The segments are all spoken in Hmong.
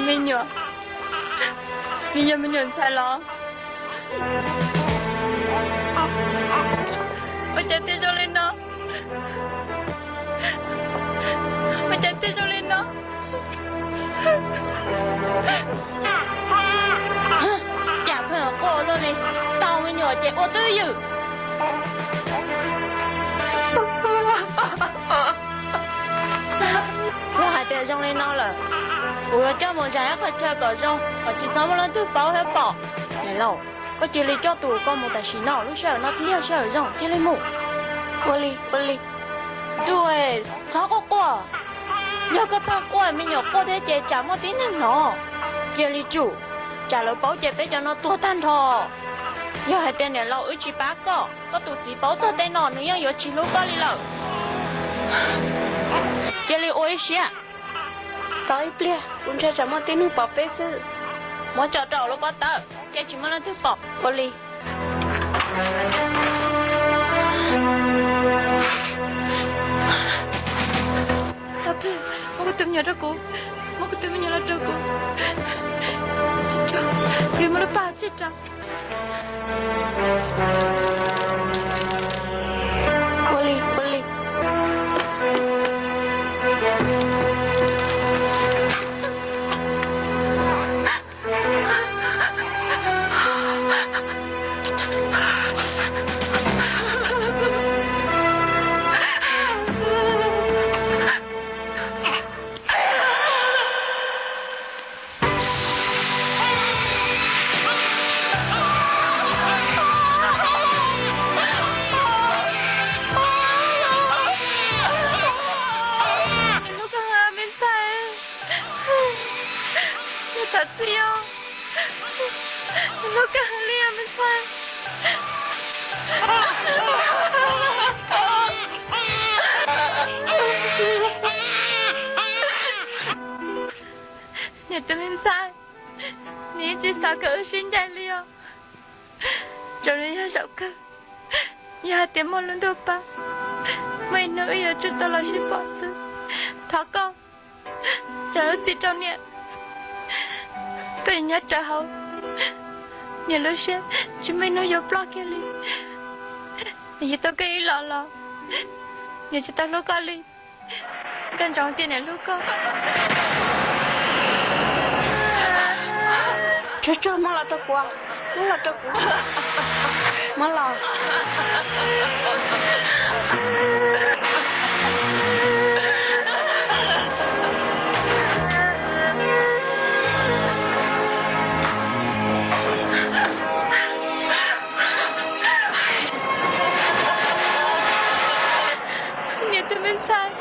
Me nyuam, nws yog me nyuam ntxhais los? Ua cas thiaj zoo li no? Ua cas thiaj zoo li no? Cas pheej quaj luaj li, tau me nyuam ces ua twj ywm. Yog hais tias zoo li no lawm, kuv yuav coj mus zais ib qho chaw kom zoo, kom tsis txhob muaj leej twg paub thiab pom. Niam laus, koj cia li coj tus koj mus tam sim no, lub sij hawm no thiaj yog sij hawm zoo, cia li mus. Ua li, ua li. Ntuj, txhob quaj quaj. Yog koj pheej quaj, me nyuam quaj thiab ces tsam muaj tib neeg hnov. Cia li tsum, tsam lawv paub ces peb cov no tuag tag nrho. Yog hais tias niam laus wb tsis pab koj, koj tus txiv paub txog tej no nws yeej yuav tsis hlub koj li lawm. Cia li ua ib siab. Tos ib pliag, kuv ntshai tsam muaj tib neeg pom peb xwb. Muab tso rau lub pob tawb, cia tsis muaj leej twg pom. Ua li. Tau Pheej, muab kuv tus me nyuam rau kuv, muab kuv tus me nyuam los rau kuv. Kuv yuav muab lub paj tseg rau. Ua li, ua li. Hlub koj heev me ntxhais. Thov txim os. Hlub koj heev li os me ntxhais. Niam tus me ntxhais, nws yeej tsis xav kom wb sib ncaim li os. Zoo li yog zaum kawg, yog hais tias muaj lub ntuj pab, muaj ib hnub wb yuav tsum tau los sib pom xwb. Thov koj tso lub txim rau niam, koj yuav nyob rawv hauv niam lub siab, tsis muaj ib hnub yuav ploj kiag li. Yog tau koj ib los los, niam tsis tau hlub koj li. Koj ntsoov tias niam hlub koj. Tsuag tsuag, muab los rau kuv, muab los rau kuv. Muab los. Niam tus me ntxhais.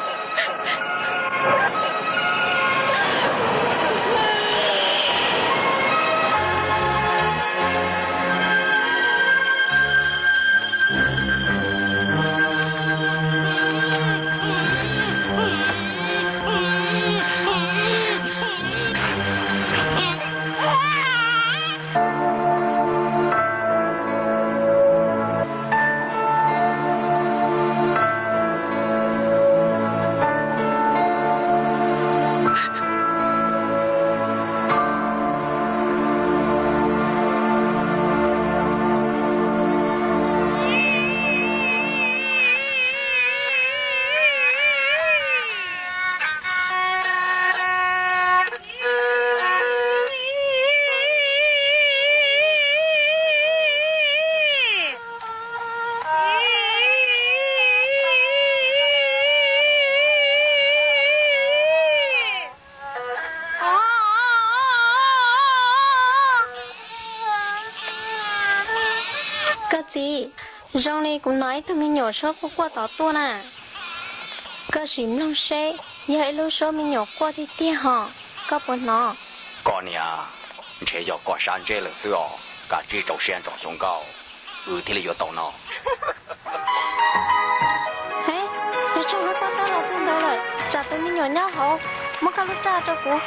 Koj txiv, zoo li kuv hnov ib tug me nyuam suab quaj quaj tod tuaj na. Koj sim mloog seb yog ib lub suab me nyuam quaj tiag tiag hos, koj puas hnov? Koj niam, ntshe yog koj sab ntsej lawm xwb os, kav tsij rau siab ntsoov xyov nkauj, wb thiaj li yuav tau noj. He, yog tsaug lub pob tawb los txog ntawd lawm, tsam tus me nyuam nyob hauv, muab koj lub raj rau kuv.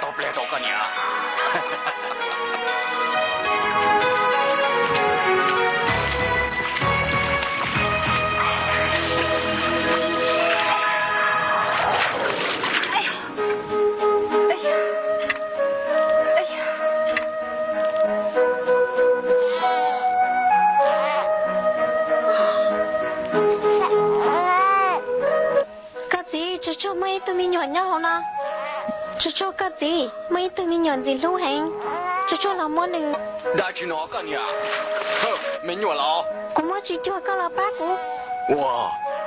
Tau pliag rau koj niam. Tsuag tsuag muaj ib tug me nyuam nyob hauv no. Tsuag tsuag koj txiv, muaj ib tug me nyuam ntxim hlub heev. Tsuag tsuag los muab nws. Dab tsi no koj niam? Me nyuam los? Kuv muab tsis cuag, koj los pab kuv. Ua,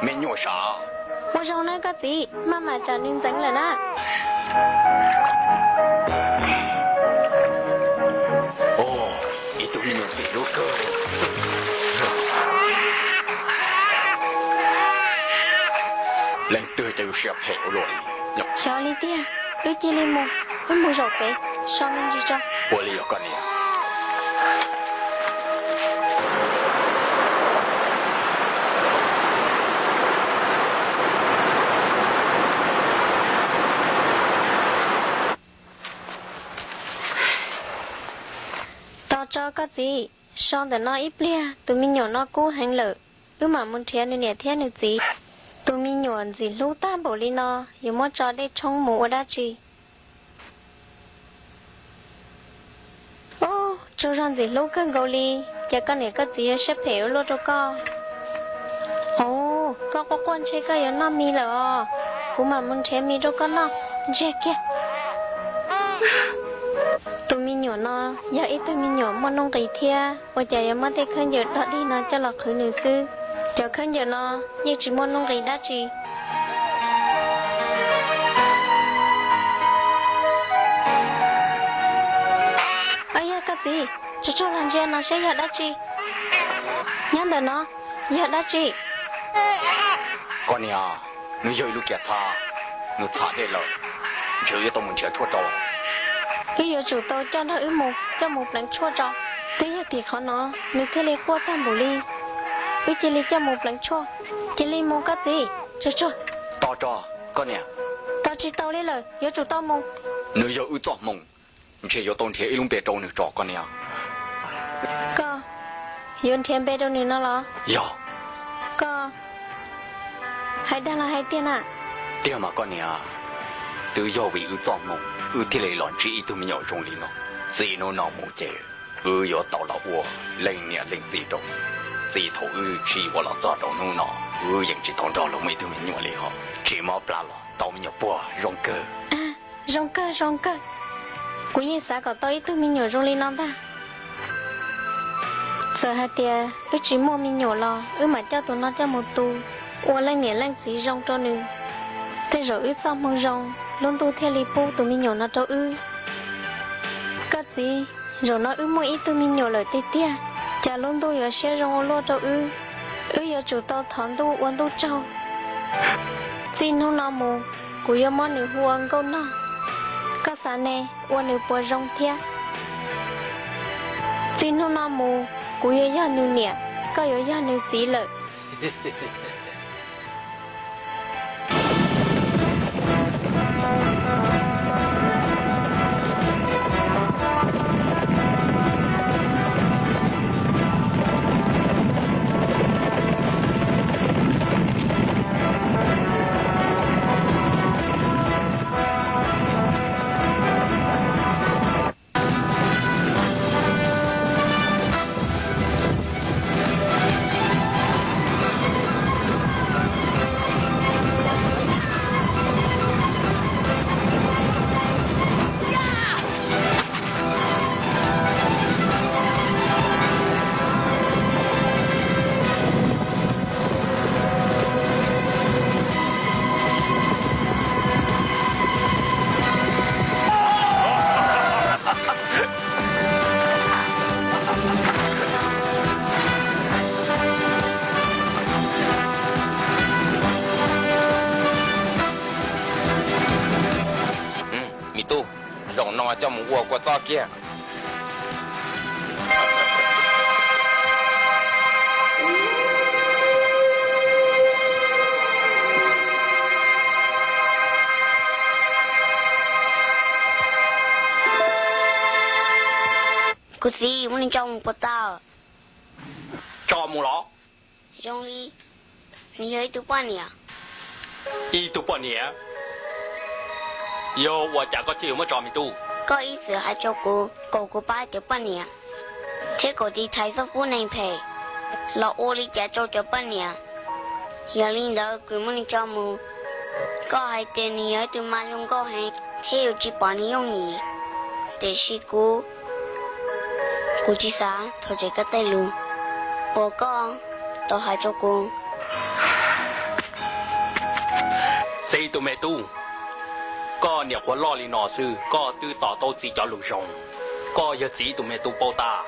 me nyuam sav. Ua zoo nawb koj txiv, maj mam tsam nws ntxeev lawm na. Ib tug me nyuam ntxim hlub kawg. Leej twg ces yus siab phem ua luaj li. Xyov li tiag, wb cia li mus, wb mus zaum pem so me ntsis tso. Ua li yog koj niam. Tos tso koj txiv, so ntawm no ib pliag, tus me nyuam no kub heev lawm, wb mam mus nrhiav nws niam thiab nws txiv. Tus me nyuam ntxim hlub tag npaum li no, yuav muab tso dej tshoob mus ua dab tsi? Ub, tsaug zog ntxim hlub kawg nkaus li, ces koj niam koj txiv yuav siab phem ua luaj rau koj. Ub, koj quaj quaj ntshe koj yuav noj mis lawm os. Kuv mam mus nrhiav mis rau koj noj, ntsiag kiag. Tus me nyuam no yog ib tug me nyuam muaj nuj nqis thiab, ua cas yuav muab tej khaub ncaws dog dig no coj los qhwv nws xwb? Cov khaub ncaws no yeej tsis muaj nuj nqis dab tsi. Yog koj txiv, tsuag tsuag los ntsia no saib yog dab tsi. Nyob ntawm no, yog dab tsi? Koj niam, nws yog ib lub kiav txha, nws txham dej lawm, ntshe wb yuav tau mus nrhiav tshuaj rau. Wb yuav tsum tau coj nrog wb mus, coj mus pleev tshuaj tso. Twb yog tim qhov no nws thiaj li quaj tag npaum li. Wb cia li coj mus pleev tshuaj. Cia li mus koj txiv. Tsuag tsuag. Tos tso, koj niam. Tos tsis tau li lawm, yuav tsum tau mus. Nws yog wb txoj hmoo, ntshe yuav tau nrhiav ib lub npe rau nws tso koj niam. Koj yuav nrhiav npe rau nws no los? Yog. Koj hais dag los hais tiag na? Tiag mas koj niam, twb yog vim wb txoj hmoo wb thiaj li los ntsib ib tug me nyuam zoo li no. Txij hnub no mus ces wb yuav tau los ua leej niam leej txiv rau. Txij thaum wb sib yuav los txog rau hnub no, wb yeej tsis tau nrog luag muaj ib tug me nyuam li hos. Tsis mob plab los tau me nyuam puag zoo kawg. Zoo kawg zoo kawg. Kuv yeej xav kom tau ib tug me nyuam zoo li no ntag. Txawm hais tias wb tsis muaj me nyuam los wb mam coj tus no coj mus tu, ua leej niam leej txiv zoo rau nws. Tej zaum wb txoj hmoo zoo, lub ntuj thiaj li pub tus me nyuam no rau wb. Koj txiv, zaum no wb muaj ib tug me nyuam lawm tiag tiag, cas lub ntuj yuav siab zoo ua luaj rau wb. Wb yuav tsum tau thov ntuj ua ntuj tsaug. Txij hnub no mus, kuv yuav muab nws hu ua Nkauj Nog. Koj xav ne, ua nws puas zoo thiab? Txij hnub no mus, kuv yuav yog nws niam, koj yuav yog nws txiv lawm. Me tub, zaum no coj mus ua kua txob kiag. Kuv txiv, muab nws tso mus puas tau? Tso mus los? Zoo li nws yog ib tug poj niam. Ib tug poj niam? Yog ua cas koj thiaj yuav muab tso me tub? Koj ib txwm hais rau kuv kom kuv pab cov poj niam thiab kom tiv thaiv txoj pub neeg phem los ua li cas rau cov poj niam. Yog li ntawd kuv muab nws tso mus. Koj hais tias nws yog ib tug mab zoo nkauj heev thiab yuav tsis pom nws yooj yim, tiam sis kuv, kuv tsis xav thov txim koj tej lus uas koj tau hais rau kuv. Txiv tus me tub, koj niam qhuav loj li no xwb koj twb tos tau txiv cov lus zoo. Koj yog txiv tus me tub paub tab,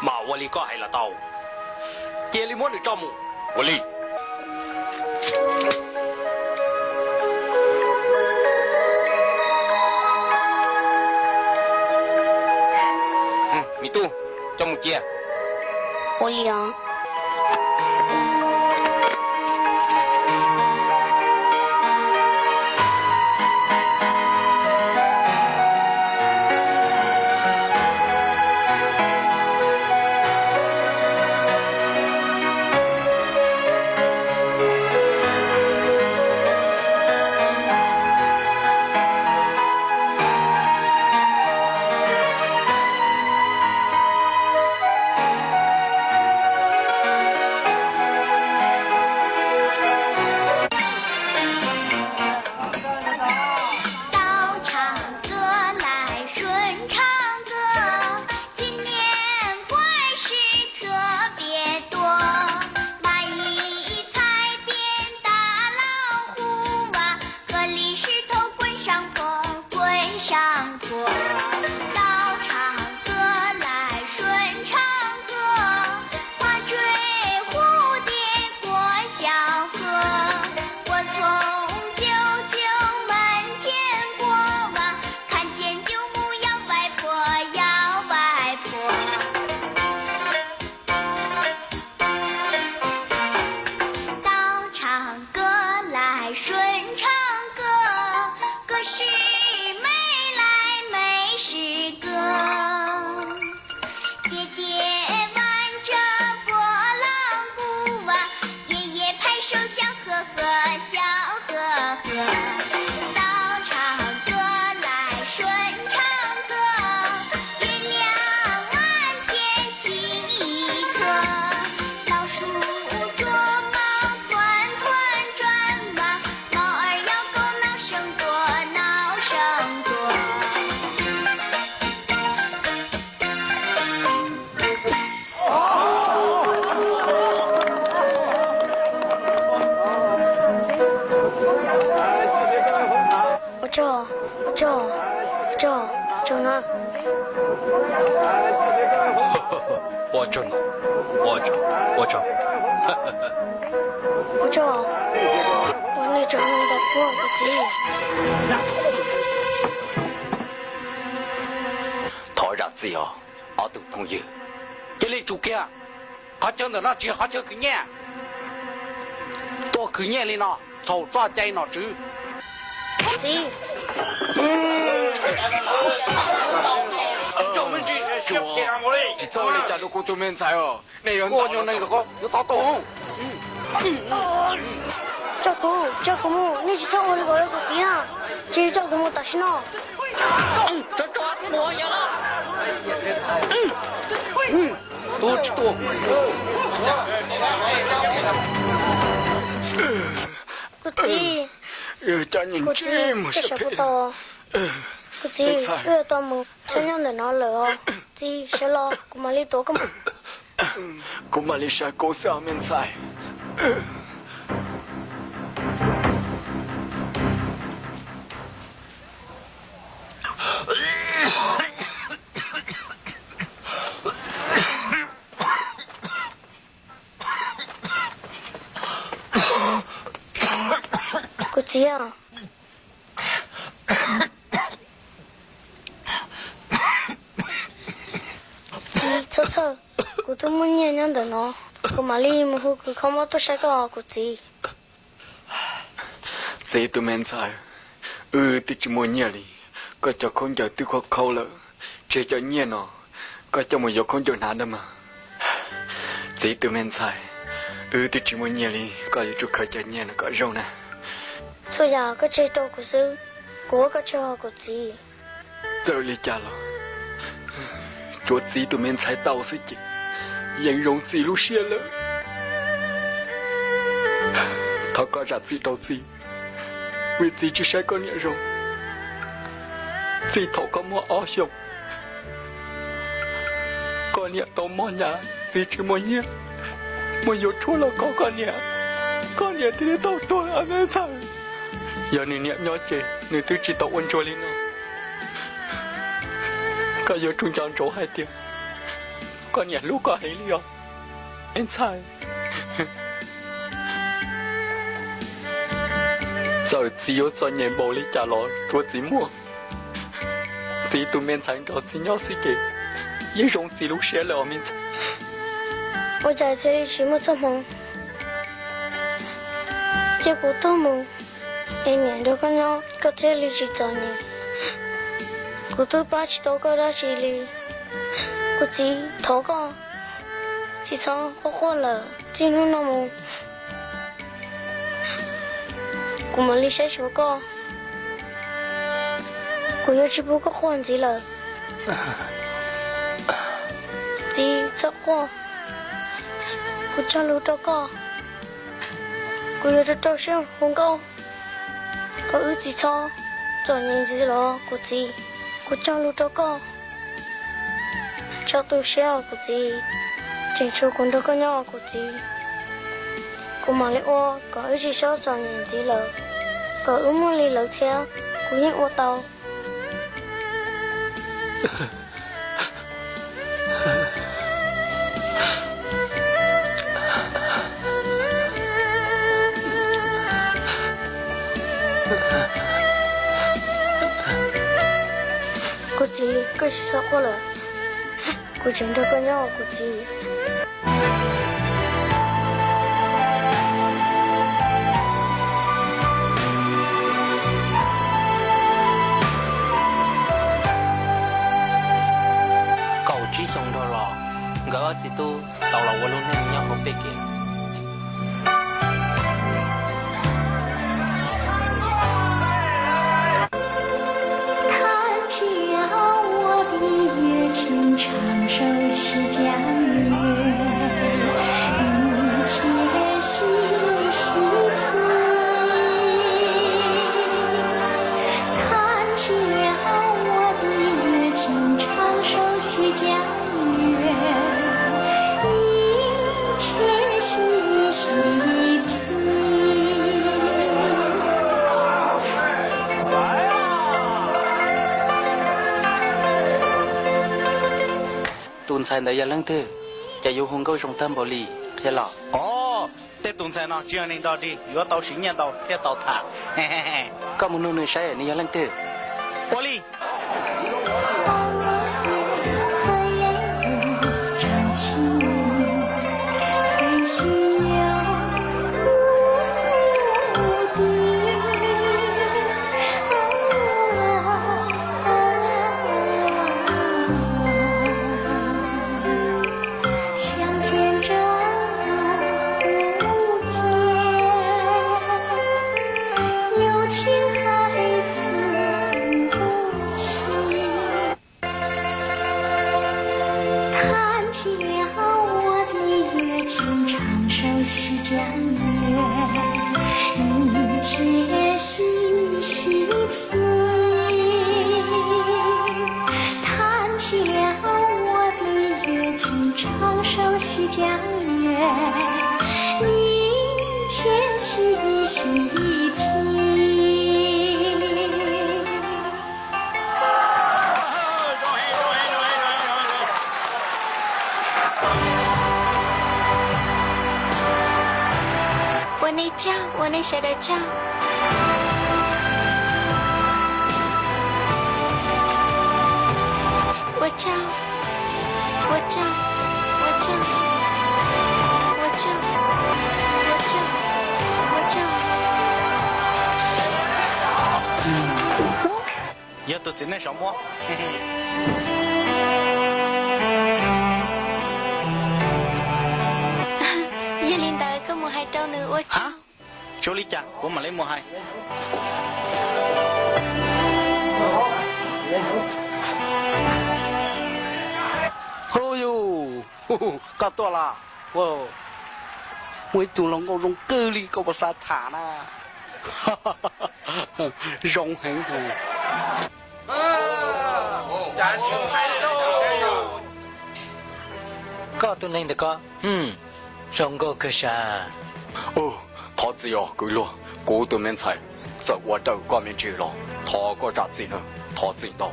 mam ua li koj hais los tau. Cia li muab nws tso mus. Ua li. Me tub, coj mus cia. Ua li os. Ua tsaug, ua tsaug, ua tsaug, ua tsaug na. Ua tsaug, ua tsaug, ua tsaug. Ua tsaug, ua nej tsaug ntau kuv txiv. Thov zam txim os ob tug phooj ywg. Cia li tsum kiag, qhov chaw ntawm no tsis yog qhov chaw khwv nyiaj. Tuaj khwv nyiaj li no txhaum txoj cai nom tswv. Txiv, tsis txhob ua li cas rau kuv tus me ntxhais os. Nej yuav ntaus nyob neeg los yuav tau tau. Tso kuv, tso kuv mus, nej tsis txhob ua li ko rau kuv txiv na. Cia li tso kuv mus tam sim no. Tuag tsis tuag. Kuv txiv, kuv txiv, koj saib puas tau? Kuv txiv, wb yuav tau mus txog nyob ntawm no lawm os. Txiv, sawv los kuv mam li tuav koj mus. Kuv mam li saib koj xwb me ntxhais. Kuv txiv, txiv, txhob txhawj, kuv twb muaj nyiaj nyob ntawm no, kuv mam li mus hu kws kho mob tuaj saib koj os kuv txiv. Txiv tus me ntxhais, wb twb tsis muaj nyiaj li, koj cov khaub ncaws twb khaub khaub lawm, tseg cov nyiaj no koj coj mus yuav khaub ncaws hnav ntag mas. Txiv tus me ntxhais, wb twb tsis muaj nyiaj li, koj yuav tsum khaws cov nyiaj no kom zoo na. Txhua yam koj tseg rau kuv xwb, kuv ua koj tseg os kuv txiv. Txawm li cas los tsuav txiv tus me ntxhais tau xwb ces yeej zoo txiv lub siab lawm. Thov koj zam txim rau txiv. Vim txiv tsis saib koj niam zoo. Txij thaum koj muaj ob xyoos, koj niam tau moj nyas, txiv tsis muaj nyiaj, muaj yuav tshuaj los kho koj niam, koj niam thiaj li tau tuag lawm me ntxhais. Yog nws niam nyob ces nws twb tsis tau ua ntsuag li no. Koj yuav tsum nco ntsoov hais tias koj niam hlub koj heev li os me ntxhais. Txawm txiv yuav txom nyem npaum li cas los tsuav txiv muaj txiv tus me ntxhais nrog txiv nyob xwb ces yeej zoo txiv lub siab lawm os me ntxhais. Ua cas thiaj li tsis muaj txoj hmoov cia kuv tuag mus es niam nrog koj nyob koj thiaj li tsis txom nyem? Kuv twb pab tsis tau koj dab tsi li. Kuv txiv, thov koj, txiv txhob quaj quaj lawm, txij hnub no mus kuv mam li saib xyuas koj. Kuv yuav tsis pub koj quaj ntxiv lawm. Txiv, txhob quaj, kuv cog lus rau koj. Kuv yuav rau rau siab hu nkauj kom wb tsis txhob txom nyem ntxiv los kuv txiv. Kuv cog lus rau koj. Tso tu siab os kuv txiv, tseem tshuav kuv nrog koj nyob os kuv txiv. Kuv mam li ua kom wb tsis txhob txom nyem ntxiv lawm, kom wb muaj li lawv thiab, kuv yeej ua tau. Kuv txiv, koj tsis txhob quaj lawm, kuv tseem nrog koj nyob os kuv txiv. Kaum tsib xyoo dhau los, nkawd ob txiv tub tau los ua lub neej nyob hauv pej kev. Tus ntxhais ntawd yog leej twg? Cas yuav hu nkauj zoo tag npaum li? Qhia los. Os, tej tus ntxhais no tsis yog neeg dog dig, yuav tau siv nyiaj ntau thiaj tau tham. Koj mus nug nws saib nws yog leej twg. Ua li. Ua nej tsaug, ua nej sawv daws tsaug. Ua tsaug, ua tsaug, ua tsaug, ua tsaug, ua tsaug, ua tsaug. Yog tus txiv neej saum muab. Yog li ntawd koj mus hais rau nws ua tsaug. Tsuas li cas kuv mam li mus hais. Hu yus, koj tuaj los? Muaj ib tug hluas nkauj zoo kawg li koj puas xav tham na? Zoo heev. Koj tus neeg ntawm ko, zoo nkauj kawg sav. Thov txim os kwv luag, kuv tus me ntxhais txawm ua raws koj me ntsis los thov koj zam txim nawb, thov txim ntau.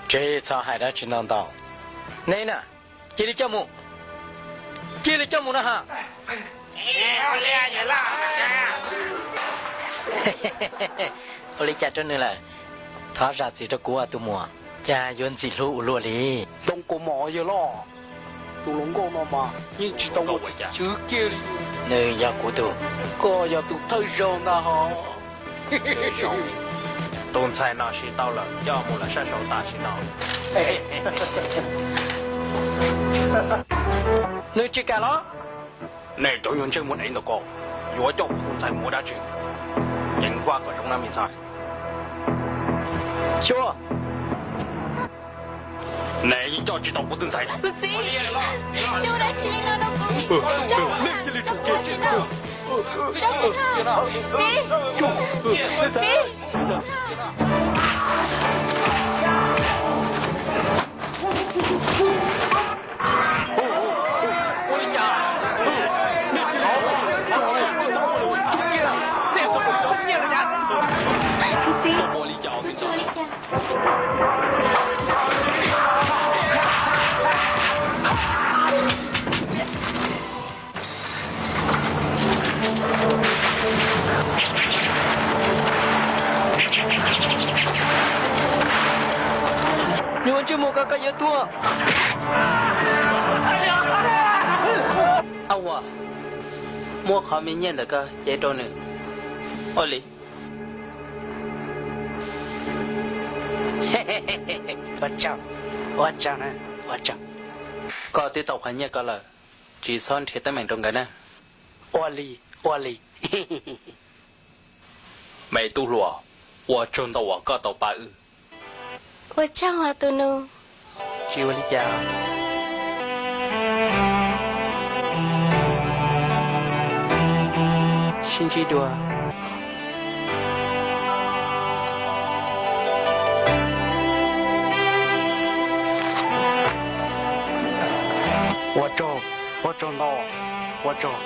Tsis txhob hais dab tsi ntau ntau. Neb na, cia li coj mus, cia li coj mus na ha. Ua li cas rau nws lawm? Thov zam txim rau kuv os tus muam, cas yuav ntxim hlub ua luaj li. Ntoo kaus mom yawg loj, tus hluas nkauj no mas yeej tsis tau ua chwv kiag li. Nws yog kuv tus. Koj yog tus thawj zaug ntag hos. Tus ntxhais no siv tau lawm, coj mus lawm sab saud tam sim no. Nws tsis kam los? Nej cov nyuag ntsej muag dev ntawm ko yuav coj kuv tus ntxhais mus ua dab tsi? Ceev faj kom zoo na me ntxhais. Xyuas, nej yeej coj tsis tau kuv tus ntxhais. Kuv txiv, yog dab tsi li no rau kuv? Nej cia li tsum kiag. Txiv, txiv. Nyuag ntsej muag ko koj yuav tuag. Ab, muab qhov me nyiaj ntawm ko cev rau nws. Ua li. Ua tsaug, ua tsaug, ua tsaug. Koj twb tau qhov nyiaj ko lawm, tsis txhob nrhiav teeb meem rau nkawd na. Ua li, ua li. Me tub hluas, ua tsaug ntau uas koj tau pab wb. Ua tsaug os tus nus. Tsis ua li cas. Sib ntsib dua. Ua tsaug, ua tsaug ntau, ua tsaug.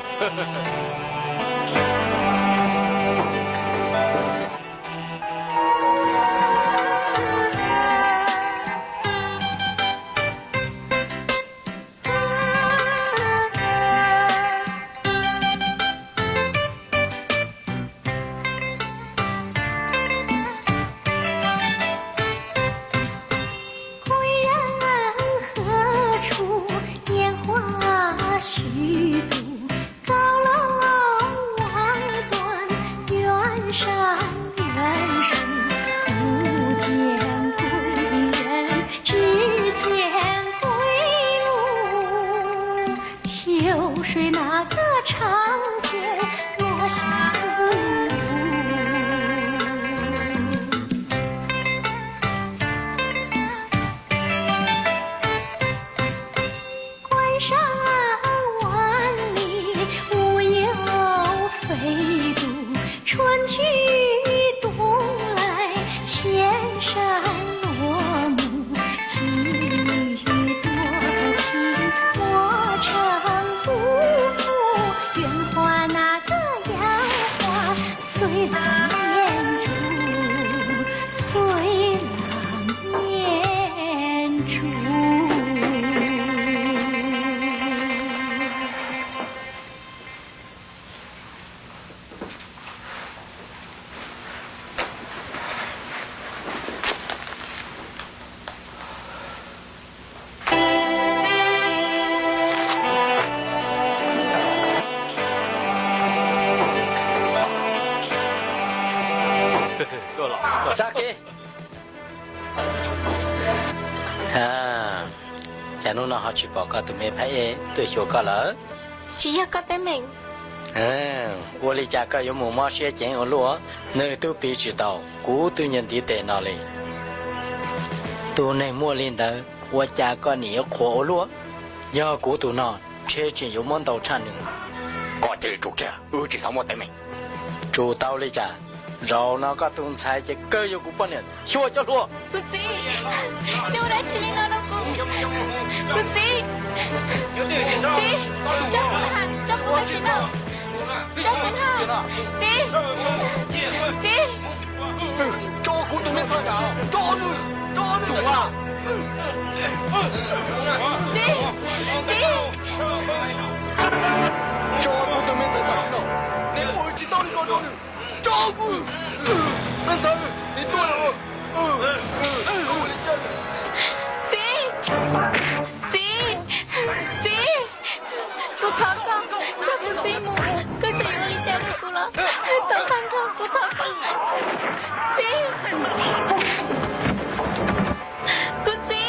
Cas hnub no ho tsis pom koj tus me phab ej tuaj xyuas koj lawm? Tsis yog koj teeb meem. Ua li cas koj yuav mus mob siab ceev ua luaj? Nws twb piv tsis tau, kuv twb nyiam ntiv tes no li. Tus neeg muaj li ntawd ua cas koj nim yuav qhuas ua luaj? Yog kuv tus no, ntshe tseem yuav muab ntaus tshaj nws. Koj cia li tsum kiag, wb tsis xav muaj teeb meem. Tsum tau li cas? Zaum no koj tus ntxhais ces kawg yog kuv poj niam. Xyuas cov hluas. Kuv txiv, neb ua dab tsi li no rau kuv? Kuv txiv, txiv, tso kuv, tso kuv tam sim no, tso kuv no, txiv, txiv. Tso kuv tus me ntxhais, tso nws, tso nws. Txiv, txiv. Tso kuv tus me ntxhais tam sim no, neb ua tsis tau li ko rau nws. Tso kuv, me ntxhais, txiv tuaj lawm. Txiv, txiv, txiv, kuv thov koj, nrog kuv txiv mus, koj tseem yuav ua li cas rau kuv los tau tag nrho, kuv thov koj. Txiv, kuv txiv.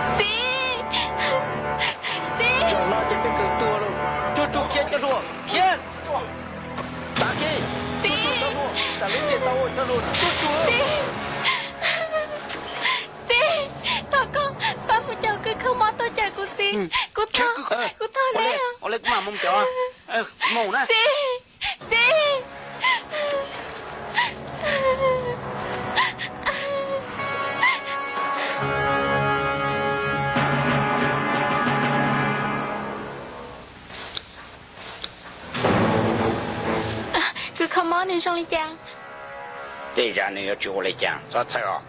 Txiv, txiv. Zaum no ces peb kawg tuag lawm. Tsuag tsuag khiav cov hluas, khiav. Txav kiag, tsuag tsuag cov hluas, tsam lub ntiaj teb tau ua cov hluas tsuag tsuag. Txiv, thov koj pab mus caum kws kho mob tuaj cawm kuv txiv. Kuv thov, kuv thov neb. Ua li kuv mam mus caum. Mus na. Txiv, txiv. Kws kho mob nws zoo li cas? Tej zag nws yuav tsis ua li cas, txhob txhawj os.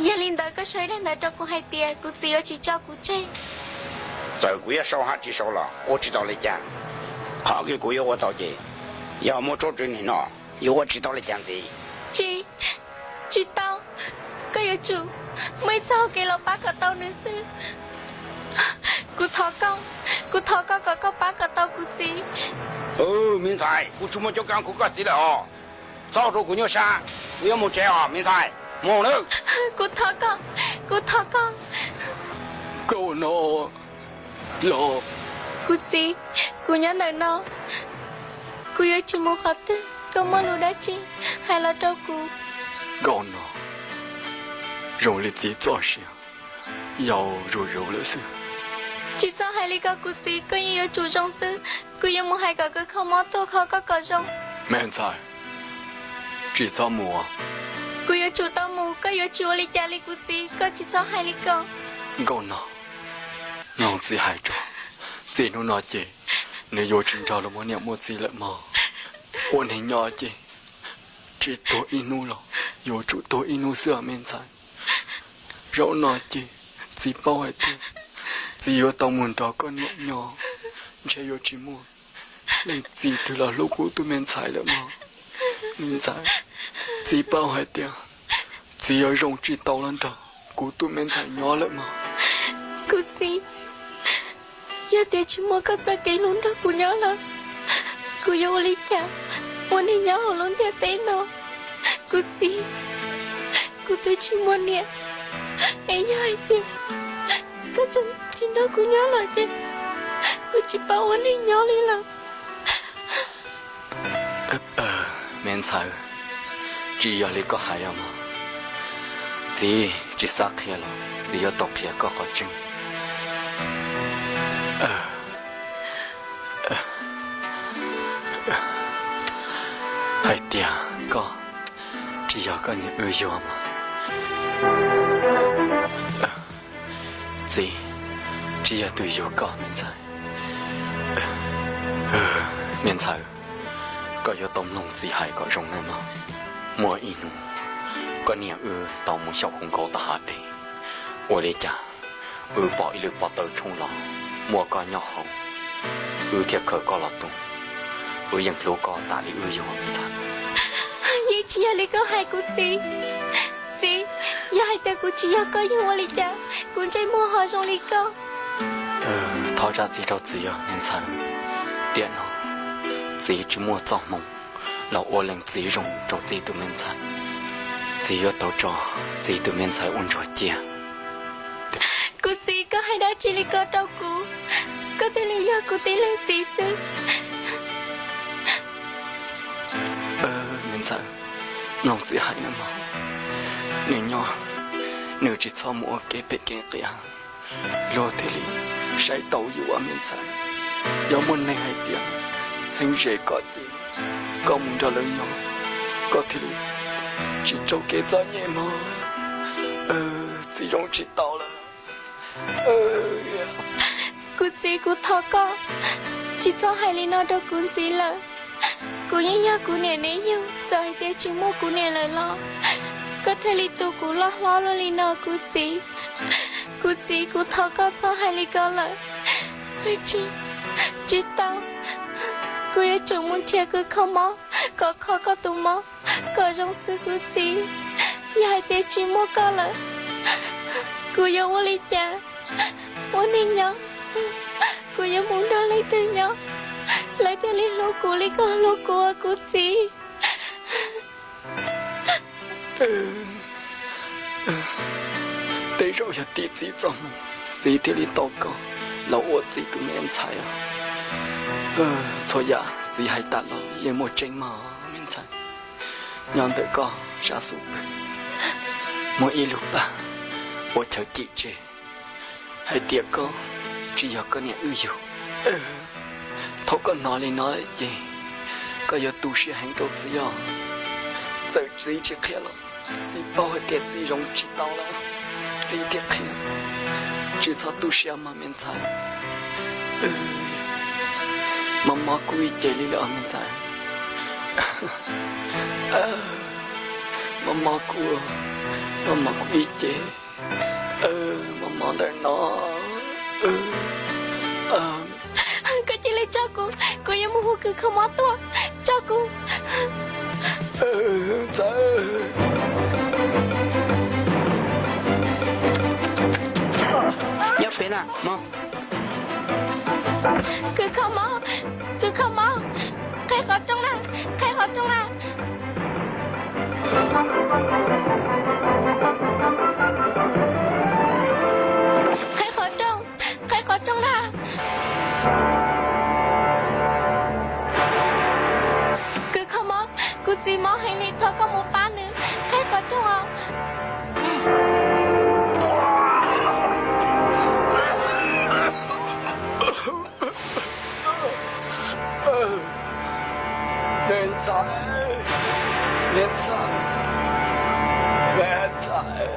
Yog li ntawd koj sau ib daim ntawv rau kuv hais tias kuv txiv yuav tsis tso kuv tseg. Txawm kuv yuav sau hab tsis sau los ua tsis tau li cas. Qhov kws kuv yuav ua tau ces yog muaj tsob tswv nim no yuav ua tsis tau li cas ntxiv. Tsis, tsis tau. Koj yuav tsum muaj ib txoj hau kev los pab kom tau nws xwb. Kuv thov koj, kuv thov koj kom koj pab kom tau kuv txiv. Me ntxhais, kuv tsis muaj cuab kav kho koj txiv lawm os. Txhob rau kuv nyuaj sab, kuv yuav mus tsev os me ntxhais, mus nawb. Kuv thov koj, kuv thov koj. Koj ua no los? Kuv txiv, kuv nyob ntawm no, kuv yuav tsis mus qhov twg, koj muaj lus dab tsi hais los rau kuv. Koj ua no zoo li txiv txoj sia yau zuj zus lawm xwb. Tsis txhob hais li ko kuv txiv, koj yeej yuav tsum zoo xwb. Kuv yuav mus hais kom kws kho mob tuaj kho koj kom zoo. Me ntxhais, tsis txhob mus. Kuv yuav tsum tau mus, koj yuav tsis ua li cas li kuv txiv, koj tsis txhob hais li ko. Nkauj Nog, mloog txiv hais tso. Txiv hnub no ces nws yuav tsis nrog luag muaj niam muaj txiv lawm mog. Ua neeg nyob ces tsis tuag ib hnub los yuav tsum tuag ib hnub xwb os me ntxhais. Zaum no ces txiv paub hais tias txiv yuav tau mus nrog koj niam nyob, ntshe yuav tsis muaj leej txiv twg los hlub kuv tus me ntxhais lawm mog. Me ntxhais, txiv paub hais tias txiv yuav zoo tsis tau los nrog kuv tus me ntxhais nyob lawm mog. Kuv txiv, yog tias tsis muaj koj txoj kev hlub nrog kuv nyob lawm, kuv yuav ua li cas ua neeg nyob hauv lub ntiaj teb no? Kuv txiv, kuv twb tsis muaj niam, es yog hais tias koj tseem tsis nrog kuv nyob lawm ces kuv tsis paub ua neeg nyob li lawm. Me ntxhais, tsis yog li koj hais os mog. Txiv tsis xav qhia los txiv yuav tau qhia koj qhov tseeb. Hais tias koj tsis yog koj niam wb yuag mog. Txiv tsis yog tus yug koj me ntxhais. Me ntxhais, koj yuav tau mloog txiv hais kom zoo nawb mog. Muaj ib hnub koj niam wb tau mus xyaum hluas nkauj tom hav dej, ua li cas wb pom ib lub pob tawb tshoob los muaj koj nyob hauv, wb thiaj khaws koj los tu. Wb yeej hlub koj tas li wb yuag me ntxhais. Yeej tsis yog li koj hais kuv txiv. Txiv, yog hais tias kuv tsis yog koj yug ua li cas kuv ntsej muag ho zoo li koj? Thov zam txim rau txiv os me ntxhais. Tiam no txiv tsis muaj txoj hmoo los ua leej txiv zoo rau txiv tus me ntxhais. Txiv yuav tau tso txiv tus me ntxhais ua ntsuag cia. Kuv txiv, koj hais dab tsi li ko rau kuv? Koj thiaj li yog kuv tib leeg txiv xwb. Me ntxhais, mloog txiv hais nawb mog. Nws nyob, nws tsis txhob mus ua kev phem kev qias, luag thiaj li saib taus yus me ntxhais. Yog muaj neeg hais tias xeeb ze koj ces koj mus nrog lawv nyob, koj thiaj li tsis raug kev txom nyem mog. Txiv zoo tsis tau lawm. Kuv txiv, kuv thov koj tsis txhob hais li no rau kuv ntxiv lawm. Kuv yeej yog kuv niam neb yug, txawm hais tias tsis muaj kuv niam lawm los koj thiaj li tu kuv loj hlob luaj li no kuv txiv. Kuv txiv, kuv thov koj txhob hais li ko lawm. Tsis, tsis tau, kuv yuav tsum mus nrhiav kws kho mob kom kho koj tus mob kom zoo xwb kuv txiv. Yog hais tias tsis muaj koj lawm, kuv yuav ua li cas ua neeg nyob? Kuv yuav mus nrog leej twg nyob lawv thiaj li hlub kuv li koj hlub kuv kuv txiv? Tej zaum yog tim txiv txoj hmoo, txiv thiaj li tau koj los ua txiv tus me ntxhais os. Txhua yam txiv hais tas los yeej muaj tseeb mog me ntxhais. Nyob ntawm koj sab xub pwg muaj ib lub pag ua chaw cim tseg hais tias koj tsis yog koj niam wb yug. Thaum koj hnov li no ces koj yuav tu siab heev rau txiv os. Txawm txiv tsis qhia los txiv paub hais tias txiv zoo tsis tau lawm, txiv thiaj qhia. Tsis txhob tu siab mog me ntxhais. Mob mob kuv ib ce li lawm me ntxhais. Mob mob kuv, mob mob kuv ib ce, mob mob ntawm no. Koj cia li tso kuv, kuv yuav mus hu kws kho mob tuaj, tso kuv. Nyob pem na mog. Kws kho mob, kws kho mob, qheb qhov rooj na, qheb qhov rooj na. Qheb qhov rooj, qheb qhov rooj na. Kws kho mob, kuv txiv mob heev li, thov koj mus pab nws, qheb qhov rooj os. Me ntxhais, me ntxhais, me ntxhais.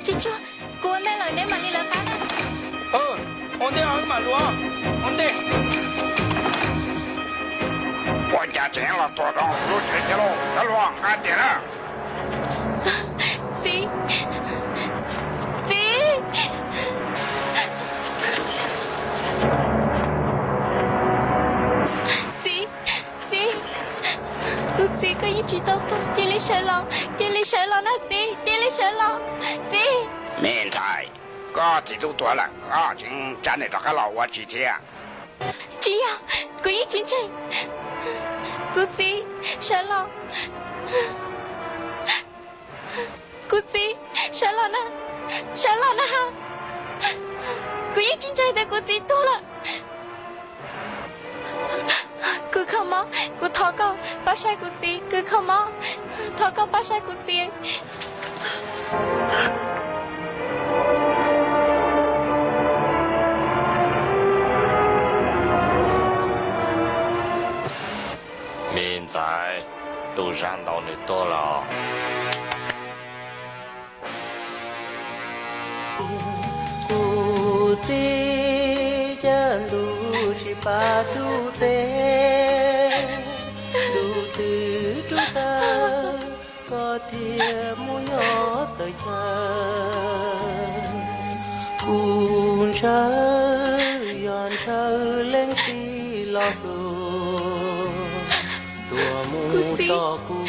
Tsis tshua, kuv ua ntej lawm neb mam li lawv qab na. Ua ntej wb mam lug, ua ntej. Ua cas tseem los tuag rau lub tsev thiab lauj, cov hluas nqa tiag na. Txiv, txiv, txiv, txiv, kuv txiv, koj yeej tsis tau tuag, cia li sawv los, cia li sawv los na txiv, cia li sawv los txiv. Me ntxhais, koj txiv twb tuag lawm, koj tseem tsa nws rov qab los ua tsi thiab? Tsis yog, kuv yeej tsis ntseeg. Kuv txiv, sawv los. Kuv txiv, sawv los na, sawv los na ha. Kuv yeej tsis ntseeg tias kuv txiv tuag lawm. Kws kho mob, kuv thov koj pab saib kuv txiv, kws kho mob, thov koj pab saib kuv txiv. Me ntxhais, tus zaj ntaus nws tuag los. Kuv txiv, cas ntuj tsis pab tub teb, ntuj twb rub tawg, koj thiaj mus nyob txawv chaw. Kuv ntshaw yog ntshaw leej txiv los hlub, tuag mus tso kuv.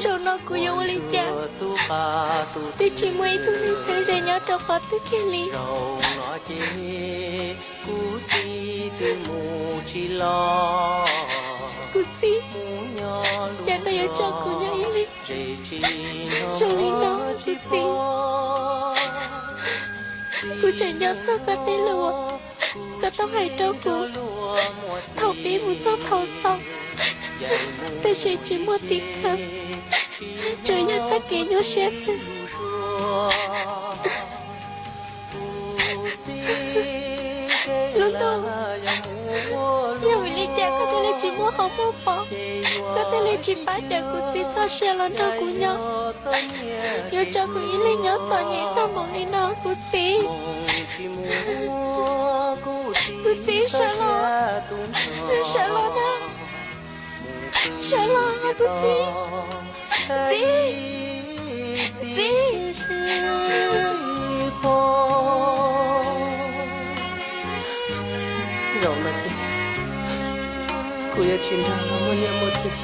Zaum no kuv yuav ua li cas? Twb tsis muaj ib tug neeg txheeb ze nyob rau qhov twg kiag li. Zaum no ces kuv txiv twb mus tsis los. Kuv txiv, cas koj yuav tso kuv nyob ib leeg zoo li no kuv txiv? Kuv tseem nco txog koj tej lus uas Koj tau hais rau kuv thaum pib mus txog thaum xaus, tab sis tsis muaj tim khawv, tsuas yog txoj kev nyuaj siab xwb. Lub ntuj, yog vim li cas koj thiaj li tsis muab qhov muag pov? Koj thiaj li tsis pab cawm kuv txiv txoj sia los nrog kuv nyob? Yuav tso kuv ib leeg nyob txom nyem tag npaum li no kuv txiv. Kuv txiv, sawv los, sawv los na, sawv los kuv txiv. Txiv, txiv. Zaum no ces kuv yuav tsis nrog luag muaj niam muaj txiv.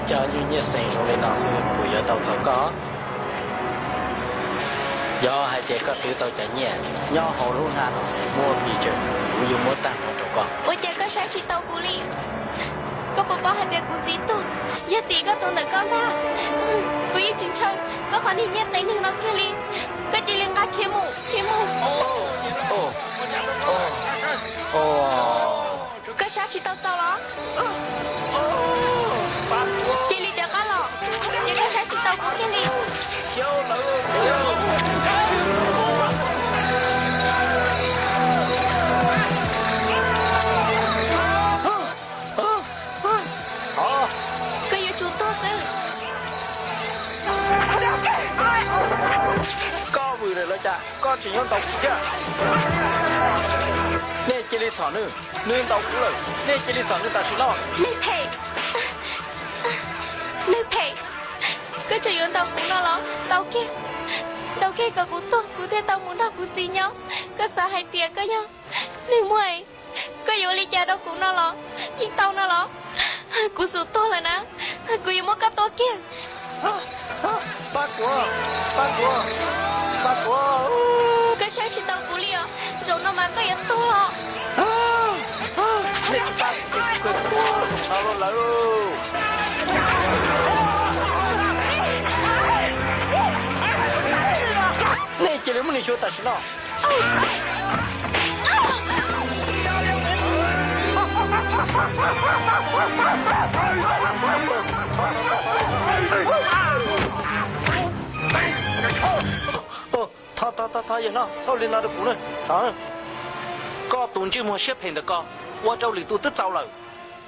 Cov nyuj nyiaj xeem zoo li no xwb puas yuav tau txaus koj? Yog hais tias koj twv tau cov nyiaj nyob hauv lub hnab no muab pis tsawg, kuv yuav muab tag nrho rau koj. Ua cas koj saib tsis taus kuv li? Koj puas paub hais tias kuv txiv tuag yog tim koj tus ntawm koj ntag? Kuv yeej tsis ntshaw koj qhov niag nyiaj teev neeg no kiag li. Koj cia li nqa khiav mus, khiav mus. Koj saib tsis tau txaus los? Cia li rov qab los, ces koj saib tsis tau kuv kiag li. Koj yuav tsum tuag xwb. Koj vwm lawm los cas? Koj tseem yuav ntaus kuv thiab? Nej cia li txhom nws, nws ntaus kuv lawm, nej cia li txhom nws tam sim no. Neeg phem, neeg phem, koj tseem yuav ntaus kuv no los? Ntaus kiag, ntaus kiag kom kuv tuag kuv thiaj tau mus nrog kuv txiv nyob. Koj xav hais tias koj yog neeg muaj, koj yuav ua li cas rau kuv no los? Yeej tau no los? Kuv xum tuag lawm na, kuv yuav muab koj tua kiag. Pab kuv, pab kuv, pab kuv. Koj saib tsis tau kuv li os, zaum no mas koj yuav tuag los. Nej tsis pab kuv ces kuv kawg tuag no lawm. Nej cia li muab nws xyuas tam sim no. Thov, thov, thov, thov yawg no txhob ua li no rau kuv na. Koj tus ntsej muag siab phem ntawm ko, ua rau lwm tus twb txaus lawm,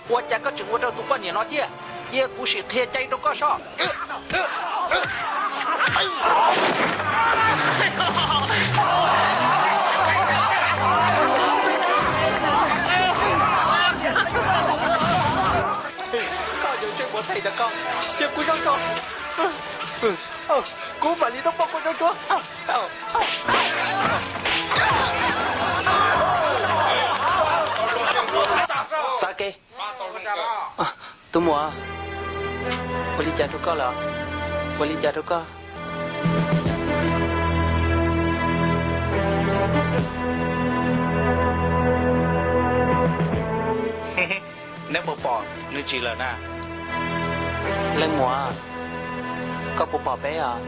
ua cas koj tseem ua rau tus poj niam no thiab? Cia kuv sim qhia cai rau koj soj. Koj yawg ntsej muag phem ntawm ko, cia kuv zoo tso. Kuv mam li tuaj poj koj tsuag tsuag. Txav kev. Tus muam, ua li cas rau koj lawm? Ua li cas rau koj? Neb puas pom nws tsis lawm na? Leej muam, koj puas pom peb os?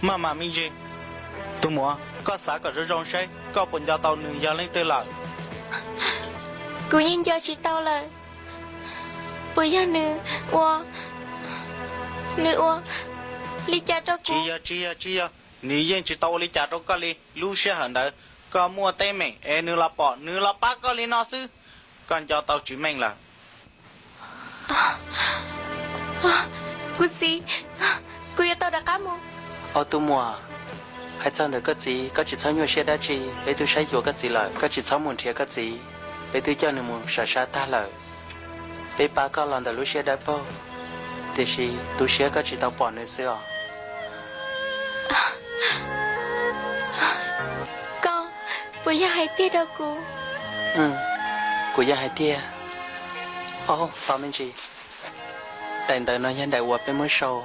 Maj mam me ntsis. Tus muam, koj xav kom zoo zoo seb koj puas nco tau nws yog leej twg lawm. Kuv yeej nco tsis tau lawm. Puas yog nws ua, nws ua li cas rau kuv? Tsis yog, tsis yog, tsis yog. Nws yeej tsis tau ua li cas rau koj li. Lub sij hawm ntawd koj muaj teeb meem es nws los pom, nws los pab koj li no xwb. Koj nco tau tsis meej lawm. Kuv txiv, kuv yuav tau rov qab mus. Au tus muam, hais txog ntawm koj txiv, koj tsis txhob nyuaj siab dab tsi. Peb twb saib xyuas koj txiv lawm, koj tsis txhob mus nrhiav koj txiv. Peb twb coj nws mus sam sab tag lawm. Peb pab koj los ntawm lub siab dawb paug, tiam sis tu siab koj tsis tau pom nws xwb os. Koj puas yog hais tiag rau kuv? Kuv yog hais tiag. Au, tos me ntsis. Daim ntawv no yog daim uas peb muab sau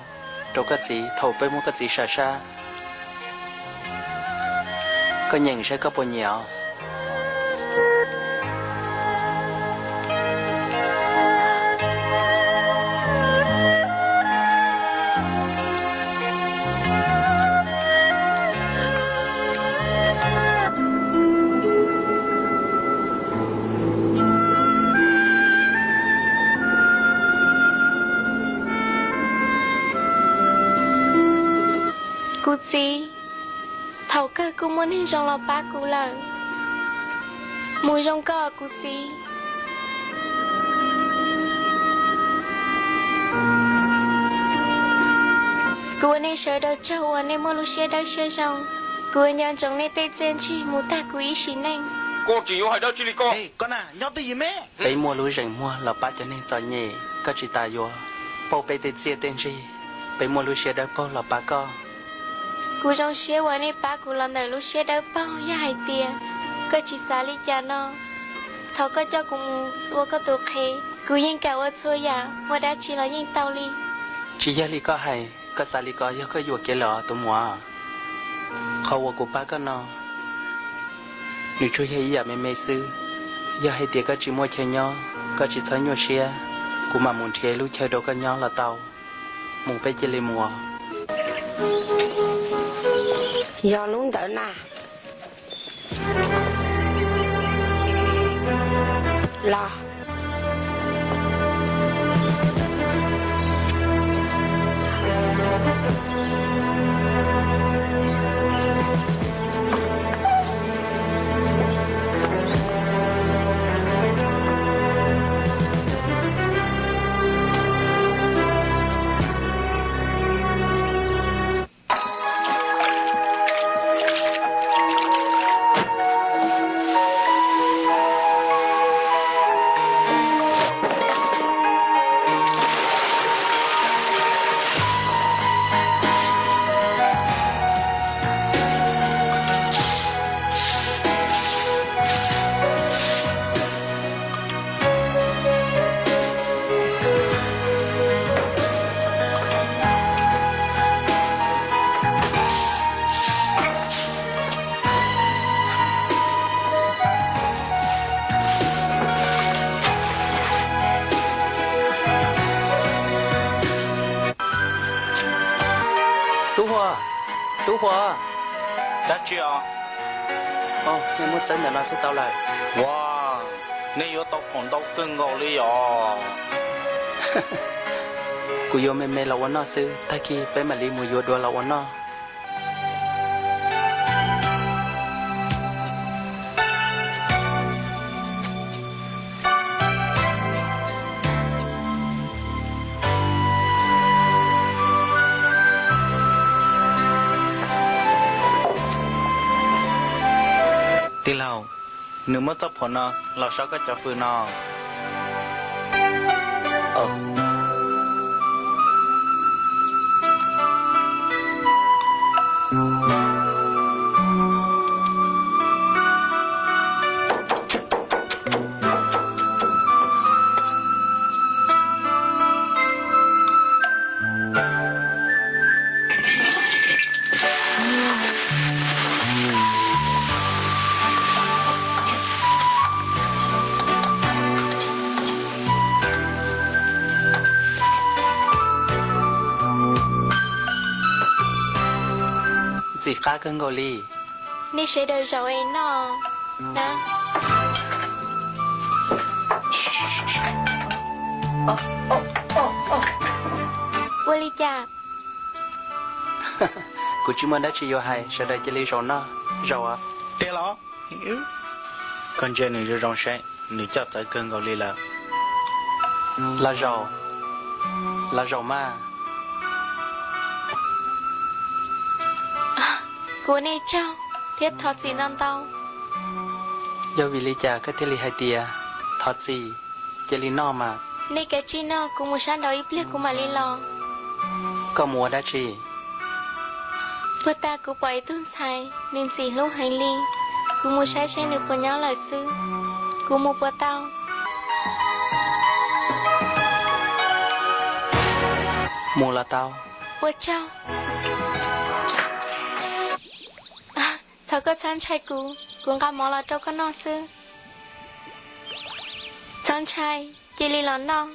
rau koj txiv thaum peb muab koj txiv sam sab. Koj nyeem saib koj puas nyiam os. Kuv txiv, thaum kawg kuj muaj neeg zoo los pab kuv lawm. Mus zoo koj kuv txiv. Kuv ua nej sawv daws tsaug uas nej muaj lub siab dawb siab zoo. Kuv yuav nco ntsoov nej tej txiaj ntsig mus tag kuv ib sim neej. Koj tseem yuav hais dab tsi li ko? Nyob twj ywm me. Peb muaj lub zeem muag los pab cov neeg txom nyem, koj tsis tas yuav pauj peb tej txiaj tej ntsig. Peb muaj lub siab dawb paug los pab koj. Kuv zoo siab uas nej pab kuv los ntawm lub siab dawb paug. Yog hais tias koj tsis xav li cas no, thov koj coj kuv mus ua koj tus qhev, kuv yeej kam ua txhua yam, ua dab tsi los yeej tau li. Tsis yog li koj hais, koj xav li ko yog koj yuam kev lawm os tus muam. Qhov uas kuv pab koj no, nws tsuas yog ib yam me me xwb. Yog hais tias koj tsis muaj chaw nyob, koj tsis txhob nyuaj siab, kuv mam mus nrhiav lub chaw rau koj nyob los tau. Mus peb cia li mus. Yog lub ntawd na. Los. Tub Huas, Tub Huas. Dab tsi os? Nej muab txawb ntawm no xwb tau lawm. Ua, nej yuav tau khoom ntau kawg nkaus li os. Kuv yuav me me los ua noj xwb, tag kis peb mam li mus yuav dua los ua noj. Tij laug, nws muab txoj phuam no los so koj cov fws no. Ntxim qab kawg nkaus li. Nej sawv daws zaum es noj na. Ua li cas? Kuv tsis muaj dab tsi yuav hais, sawv daws cia li zaum noj, zaum. Tiag los? Koj ntsia nws zoo zoo saib, nws coj txawv kawg nkaus li lawm. Los zaum, los zaum mas. Kuv ua nej tsaug thiab thov txim ntau ntau. Yog vim li cas koj thiaj li hais tias thov txim, cia li noj mas? Nej kav tsij noj, kuv mus sab nraud ib pliag kuv mam li los. Koj mus ua dab tsi? Puag ta kuv pom ib tug ntxhais, nws ntxim hlub heev li, kuv mus saib seb nws puas nyob lawm xwb. Kuv mus puas tau? Mus los tau. Ua tsaug. Thov koj txhob ntshai kuv, kuv nqa mov los rau koj noj xwb. Txhob ntshai, cia li los noj.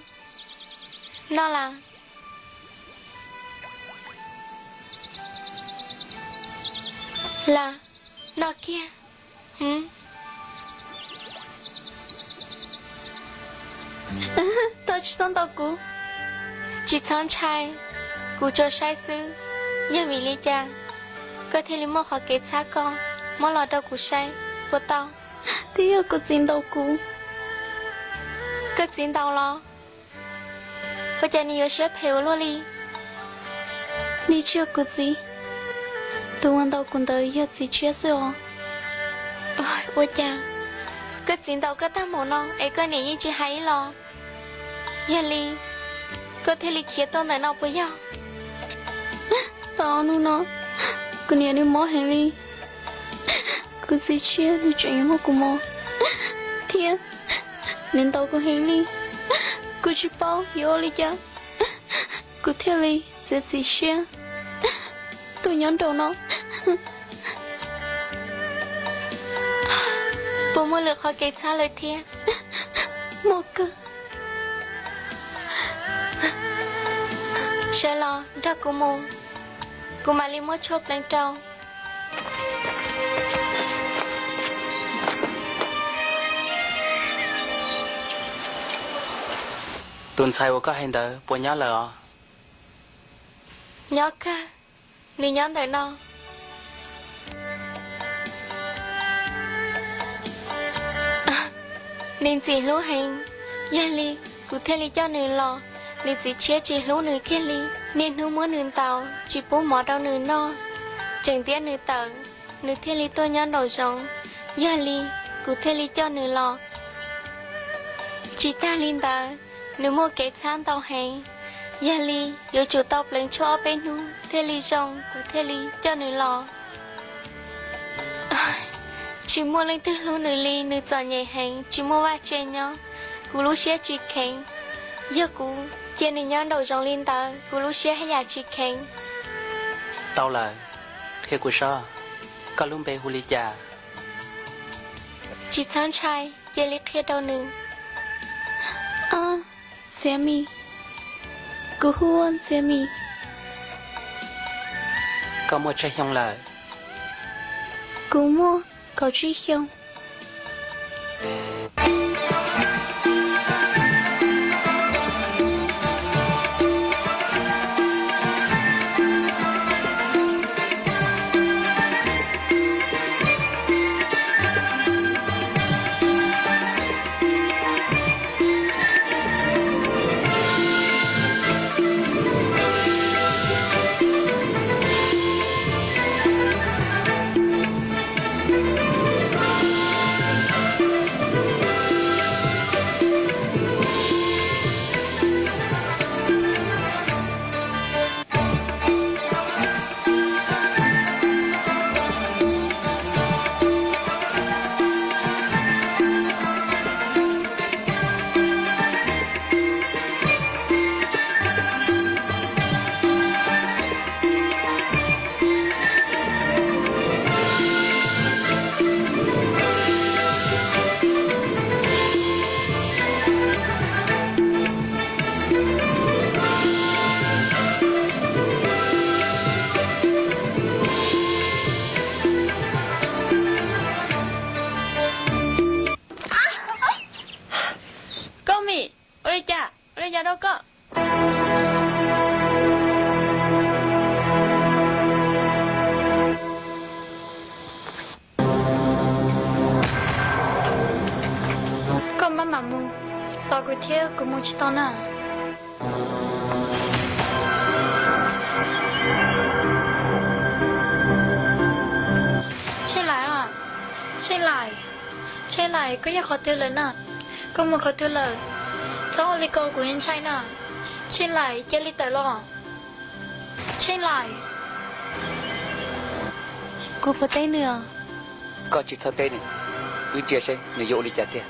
Noj las. Las, noj kiag. Koj tsis txhob ntaus kuv. Tsis txhob ntshai, kuv tsuas saib xwb. Yog vim li cas koj thiaj li muaj qhov kev txhab koj, muab los rau kuv saib puas tau? Twb yog kuv txiv ntaus kuv. Koj txiv ntaus los? Ua cas nws yuav siab phem ua luaj li? Nws tsis yog kuv txiv, tus uas ntaus kuv ntawd yog txiv tshiab xwb os. Ua cas koj txiv ntaus koj tag npaum no es koj niam yeej tsis hais ib los? Yog li koj thiaj li khiav tuaj ntawm no puas yog? Tau ob hnub no kuv niam nws mob heev li. Kuv txiv tshiab nws tseem yuav muab kuv mos thiab nws ntaus kuv heev li. Kuv tsis paub yuav ua li cas, kuv thiaj li txiav txim siab tuaj nyob nraum no. Puas muaj lwm qhov kev txhab lawm thiab? Muaj kawg. Sawv los nrog kuv mus, kuv mam li muab tshuaj pleev rau. Tus ntxhais uas koj hais ntawd puas nyob lawm os? Nyob kawg, nws nyob ntawm no. Nws ntxim hlub heev, yog li kuv thiaj li coj nws los. Nws txiv tshiab tsis hlub nws kiag li, niaj hnub muab nws ntaus, tsis pub mov rau nws noj, tseem ntiab nws tawm, nws thiaj li tuaj nyob nraum zoov. Yog li kuv thiaj li coj nws los. Tsis tag li ntawd, nws muaj kev txhab ntau heev, yog li yuav tsum tau pleev tshuaj ob peb hnub thiaj li zoo, kuv thiaj li coj nws los. Tsis muaj leej twg hlub nws li, nws txom nyem heev, tsis muaj vaj tse nyob, kuv lub siab tsis kheev. Yog kuv cia nws nyob nraum zoov li ntawd, kuv lub siab haj yam tsis kheev. Tau lawm, qhia kuv saib, koj lub npe hu li cas? Tsis txhob ntshai, cia li qhia rau nws. Ntxiav Mis, kuv hu ua Ntxiav Mis. Koj muaj tsawg xyoo lawm? Kuv muaj kaum tsib xyoo. Koj Mim, ua li cas, ua li cas rau koj? Koj maj mam mus tos kuv thiab, kuv mus tsis tau na. Tsheej Laim, Tsheej Laim, Tsheej Laim, koj yog qhov twg lawm na? Koj mus qhov twg lawm? Txhob ua li ko, kuv yeej ntshai na. Tsheej Laim, cia li tawm los. Tsheej Laim. Kuv puas teb nws os? Koj tsis txhob teb nws, wb ntsia seb nws yuav ua li cas tiag.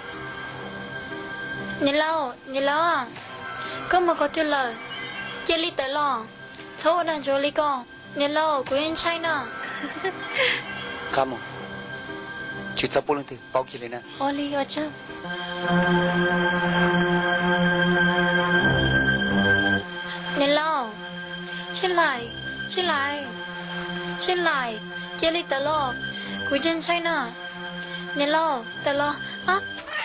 Niam laus, niam laus, koj mus qhov twg lawm? Cia li tawm los, txhob ua dag ntsuav li ko. Niam laus, kuv yeej ntshai na. Qab mus, tsis txhob pub leej twg paub kiag li na. Ua li ua tsaug. Niam laus, Tsheej Laim, Tsheej Laim, Tsheej Laim, cia li tawm los, kuv yeej ntshai na. Niam laus, tawm los.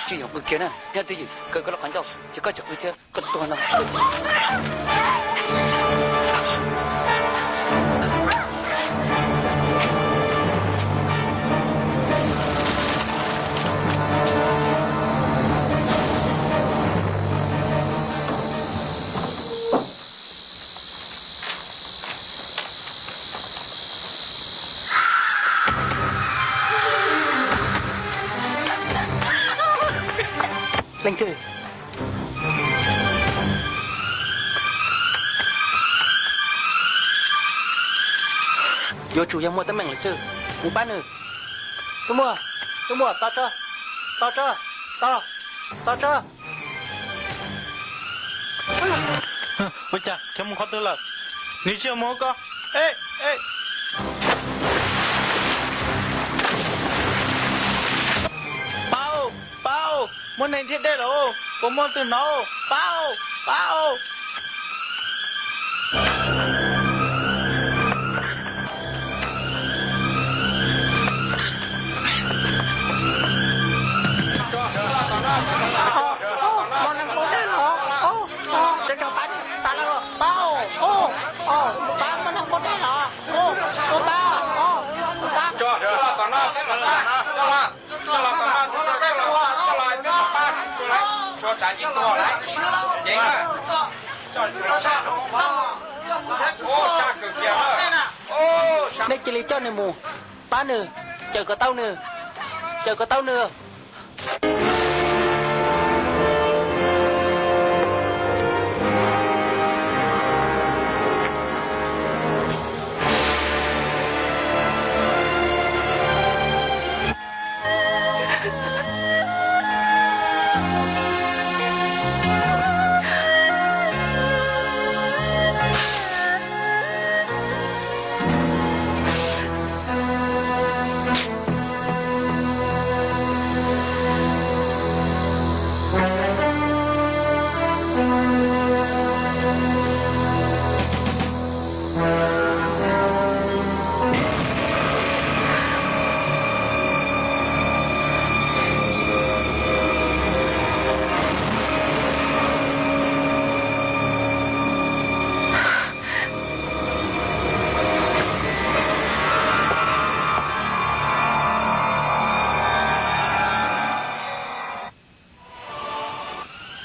Tsis yog qw kiag na, nyob twj ywm, kaw koj lub qhov ncauj, ces koj tsis qw thiab koj tuag ntag. Leej twg? Yuav tsum yog muaj teeb meem lawm xwb, mus pab nws. Tus muaj, tus muaj, tos tso, tos tso, tos, tos tso. Ua cas khiav mus qhov twg lawm? Nws tsis yog mus ko. Pab, pab, muaj neeg dhia dej lawm, puas muaj leej twg hnov? Pab, pab. Muaj neeg dhia dej los, pab, pab, pab, muaj neeg dhia dej los, pab, pab, pab. Nej cia li coj nws mus, pab nws, cawm kom tau nws, cawm kom tau nws.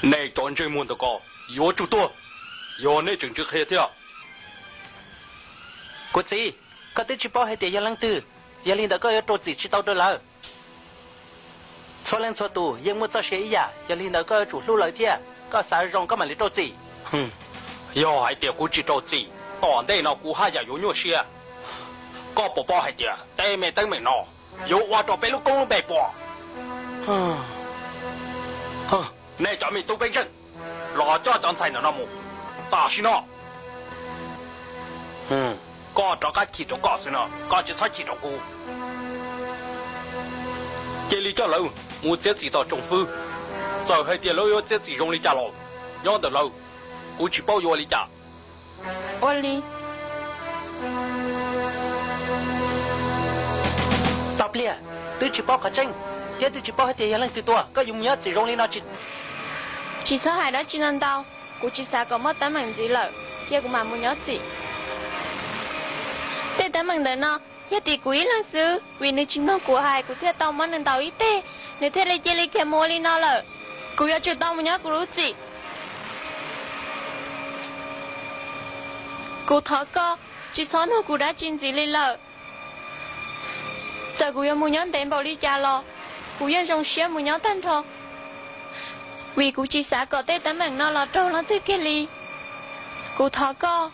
Nej cov ntsej muag ntawm ko yuav tsum tuag, yog nej tseem tsis qhia thiab. Kuv txiv, koj twb tsis paub hais tias yog leej twg, yog li ntawd koj yuav rau txim tsis tau rau lawv. Txhua leej txhua tus yeej muaj txoj sia ib yam, yog li ntawd koj yuav tsum hlub lawv thiab, koj xav zoo koj mam li rau txim. Yog hais tias kuv tsis rau txim, tom ntej no kuv haj yam yuav nyuaj siab. Koj puas paub hais tias tej me teeb meem no yuav ua rau peb lub koob lub npe puas? Nej cov me tub peb zeej, los coj cov ntxhais ntawm no mus tam sim no. Koj rov qab chim rau koj xwb no, koj tsis txhob chim rau kuv. Cia li coj lawv mus txiav txim tom tsoom fwv. Txawm hais tias lawv yuav txiav txim zoo li cas los, nyob ntawm lawv, kuv tsis paub yuav ua li cas. Ua li. Tau pliag, twb tsis paub qhov tseeb, thiab twb tsis paub hais tias yog leej twg tua, koj yuav mus nyob txim zoo li no tsis... Tsis txhob hais dab tsi no ntau, kuv tsis xav kom muaj teeb meem ntxiv lawm, cia kuv mam mus nyob txim. Tej teeb meem ntawm no yog tim kuv ib leeg xwb, vim nws tsis mloog kuv hais kuv thiaj tau muab nws ntaus ib teg, nws thiaj li cia li khiav mus ua li no lawm. Kuv yuav tsum tau mus nyob kuv lub txim. Kuv thov koj, tsis txhob nug kuv dab tsi ntxiv li lawm. Txawm kuv yuav mus nyob ntev npaum li cas los, kuv yeej zoo siab mus nyob tag nrho, vim kuv tsis xav kom tej teeb meem no los raug leej twg kiag li. Kuv thov koj,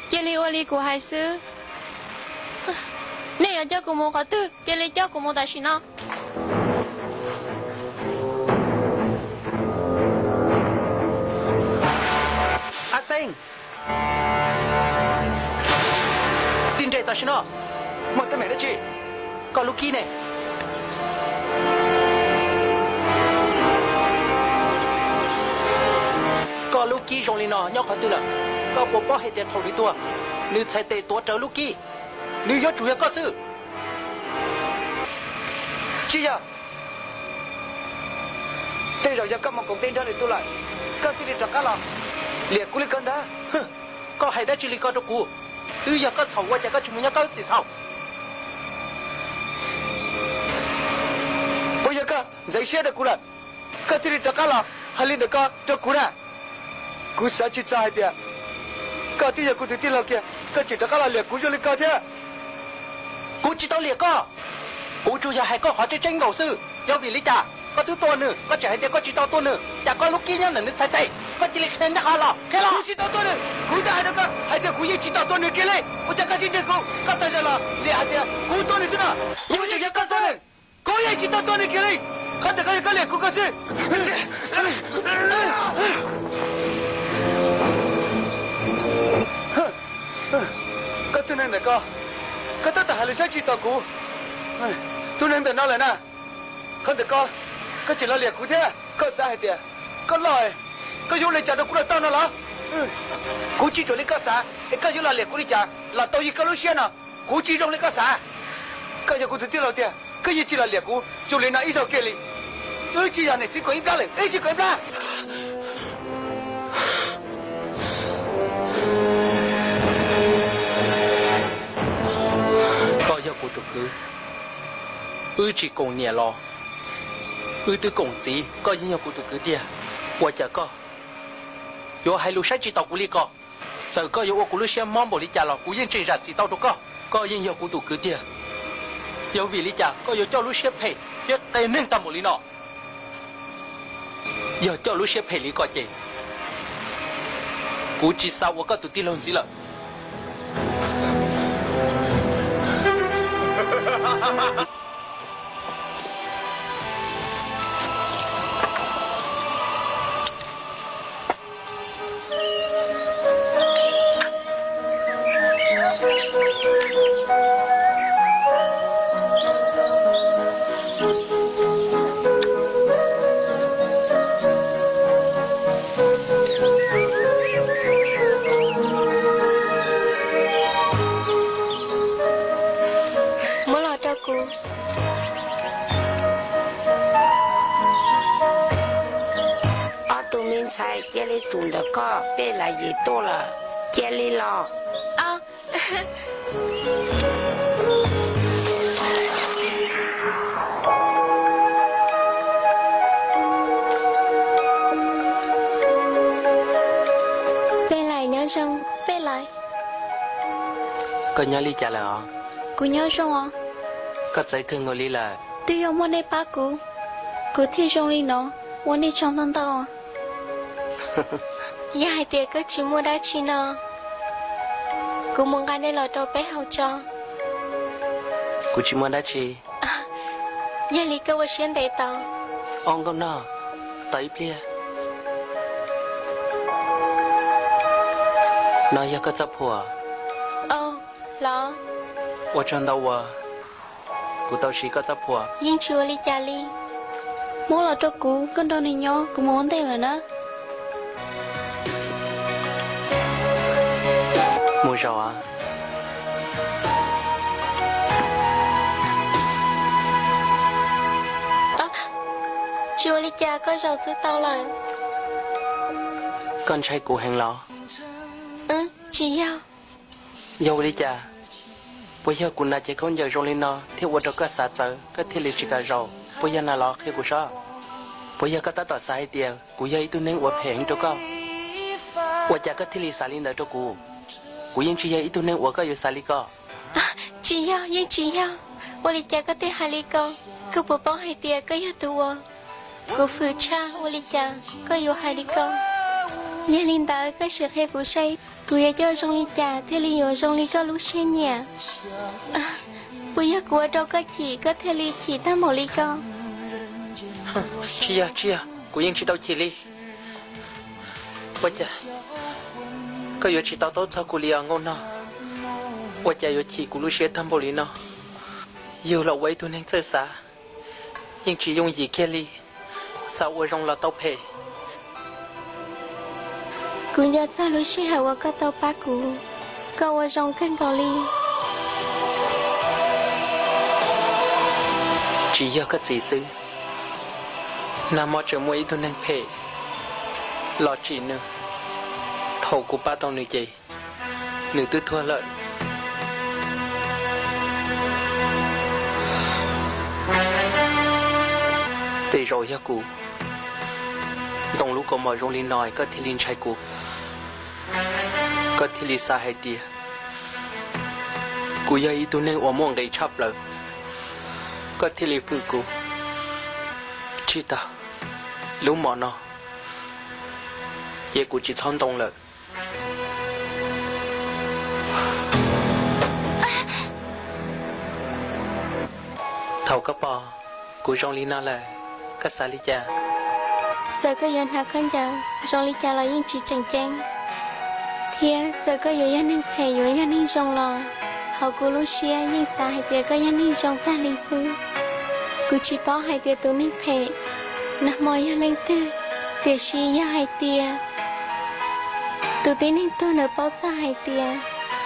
cia li ua li kuv hais xwb. Nej yuav coj kuv mus qhov twg, cia li coj kuv mus tam sim no. Ab Xeeb, tig nres tam sim no. Muaj teeb meem dab tsi? Koj lub kib ne? Koj lub kib zoo li no nyob qhov twg lawm? Koj puas paub hais tias thaum nws tuag, nws txhais tes tuav rawv lub kib, nws yuav tsum yog koj xwb. Tsis yog. Tej zaum yog koj mus koom teb nrog lwm tus lawm, koj thiaj li rov qab los liam kuv li ko ntag. Koj hais dab tsi li ko rau kuv? Twb yog koj txhaum ua cas koj tsis mus nyob koj lub txim txhaum? Puas yog koj ntxeev siab rau kuv lawm, koj thiaj li rov qab los hais li ntawm ko rau kuv na? Kuv xav tsis txog hais tias koj twb yog kuv tus tij laug kiag, koj tseem rov qab los liam kuv zoo li ko thiab. Kuv tsis tau liam koj. Kuv tsuas yog hais koj qhov tseeb tseeb nkaus xwb. Yog vim li cas koj twb tua nws, koj tseem hais tias koj tsis tau tua nws? Cas koj lub kib nyob ntawm nws txhais tes, koj cia li qhia ncaj qha los qhia los. Kuv tsis tau tua nws. Kuv twb hais rau koj hais tias kuv yeej tsis tau tua nws kiag li. Ua cas koj tsis ntseeg kuv, koj tag zog los liam hais tias kuv tua nws xwb no? Kuv tseem yog koj tua nws. Kuv yeej tsis tau tua nws kiag li. Qhov ntawm koj yog koj liam kuv koj xwb. Koj tug neeg ntawm ko, koj tab tom hais lus saib tsis taus kuv. Tug neeg ntawm no lawm na, qhov ntawm ko, koj tseem los liam kuv thiab. Koj xav hais tias koj loj, koj yuav ua li cas rau kuv los tau no los? Kuv tsis ruam li koj xav es koj yuav los liam kuv li cas los tau yig koj lub siab no. Kuv tsis zoo li koj xav. Koj yog kuv tus tij laug tiag, koj yeej tsis los liam kuv zoo li no ib zaug kiag li. Wb tsis yog niam txiv koom ib plab lawm, wb tsis koom ib plab. Koj yog kuv tus kwv, wb tsis koom niam los wb twb koom txiv, koj yeej yog kuv tus kwv tiag. Ua cas koj yuav hais lus saib tsis taus kuv li ko? Txawm koj yuav ua kuv lub siab mob npaum li cas los kuv yeej tseem zam txim tau rau koj. Koj yeej yog kuv tus kwv tiag, yog vim li cas koj yuav coj lub siab phem thiab qias neeg tag npaum li no? Yog coj lub siab phem li ko ces kuv tsis xav ua koj tus tij laug ntxiv lawm. Muab los rau kuv. Ob tug me ntxhais, cia li tsum ntawm koj, peb lam yim tuaj lawm, cia li los. Koj nyob li cas lawm os? Kuv nyob zoo os. Koj txawv kawg nkaus li lawm. Twb yog muaj nej pab kuv, kuv thiaj zoo li no, ua nej tsaug ntau ntau. Yog hais tias koj tsis muaj dab tsi no, kuv mus nqa nej los rau peb haus tso. Kuv tsis muaj dab tsi. Yog li koj ua siab ntev tos. Au nkauj nog, tos ib pliag. No yog koj txoj phuam. Los. Ua tsaug ntau uas kuv tau siv koj txoj phuam. Yeej tsis ua li cas li. Muab los rau kuv, koj nrog nws nyob, kuv mus ua ntej lawm na. Mus zaum. Tsis ua li cas, koj zaum xwb tau lawm. Koj ntshai kuv heev los? Tsis yog. Yog ua li cas? Puas yog kuv hnav cev khaub ncaws zoo li no thiaj ua rau koj xav txawv, koj thiaj li tsis kam zaum? Puas yog na los qhia kuv saib. Puas yog koj tab tom xav hais tias kuv yog ib tug neeg uas phem heev rau koj? Ua cas koj thiaj li xav li ntawd rau kuv? Kuv yeej tsis yog ib tug neeg uas koj yuav xav li ko. Tsis yog, yeej tsis yog. Ua li cas koj thiaj hais li ko? Koj puas paub hais tias koj yog tus uas kuv hwm tshaj, ua li cas koj yuav hais li ko? Yog li ntawd koj sim qhia kuv saib, kuv yuav coj zoo li cas thiaj li yuav zoo li koj lub siab nyiam? Puas yog kuv ua rau koj chim koj thiaj li chim tag npaum li ko? Tsis yog, tsis yog, kuv yeej tsis tau chim li. Ua cas koj yuav tsis to taub txog kuv li os nkauj nog? Ua cas yuav chim kuv lub siab tag npaum li no? Yug los ua ib tug neeg txawj xav, yeej tsis yooj yim kiag li, xav ua zoo los tau phem. Kuv nco txog lub sij hawm uas koj tau pab kuv, koj ua zoo kawg nkaus li. Tsis yog koj txiv xwb, nag hmo tseem muaj ib tug neeg phem los tsim nws. Thaum kuv pab tau nws ces nws twb tuag lawm. Tej zaum yog kuv ntoo lub kaus mom zoo li no koj thiaj li ntshai kuv, koj thiaj li xav hais tias kuv yog ib tug neeg uas muaj nqis tshaj plaws, koj thiaj li fwm kuv. Tsis tau, lub mom no ces kuv tsis txhob ntoo lawm. Thaum koj pom kuv zoo li no lawm, koj xav li cas? Txawm koj yuav hnav khaub ncaws zoo li cas los yeej tsis tseem ceeb, thiab txawm koj yuav yog neeg phem yuav yog neeg zoo los, hauv kuv lub siab yeej xav hais tias koj yog neeg zoo tag li xwb. Kuv tsis paub hais tias tus neeg phem nag hmo yog leej twg, tiam sis yog hais tias tus tib neeg tuag ntawd paub txog hais tias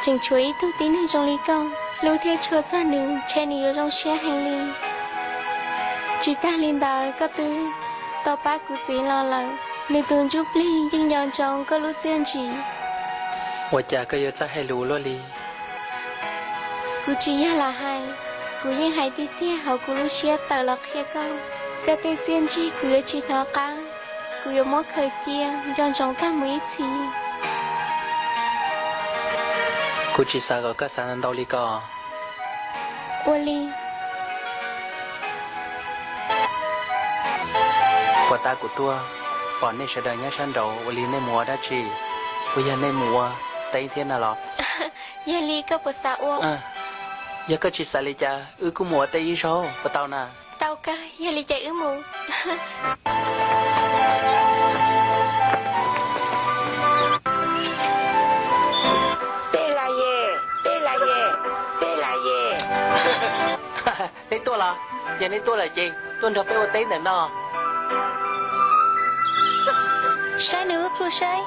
tseem tshuav ib tug tib neeg zoo li koj hlub thiab tshua txog nws, ntshe nws yuav zoo siab heev li. Tsis tag li ntawd koj twb tau pab kuv txiv los lawm, nws tus ntsuj plig yeej nco ntsoov koj lub txiaj ntsig. Ua cas koj yuav txawj hais lus luaj li? Kuv tsis yog lam hais, kuv yeej hais tiag tiag hauv kuv lub siab tawm los qhia koj. Koj tej txiaj ntsig kuv yuav tsis hnov qab, kuv yuav muab khaws cia nco ntsoov tag mus ib txhis. Kuv tsis xav kom koj xav ntau li ko. Ua li. Puag ta kuv tuaj pom nej sawv daws nyob sab nraud, ua li nej mus ua dab tsi? Puas yog nej mus ua teb thiab na los? Yog li koj puas xav ua? Yog koj tsis xav li cas wb kuj mus ua teb ib zaug puas tau na? Tau kawg, yog li ces wb mus. Peb la ye, peb la ye, peb la ye. Nej tuaj los? Yog nej tuaj lawm ces tuaj nrog peb ua teb ntawm no. Saib nws lub plhu saib.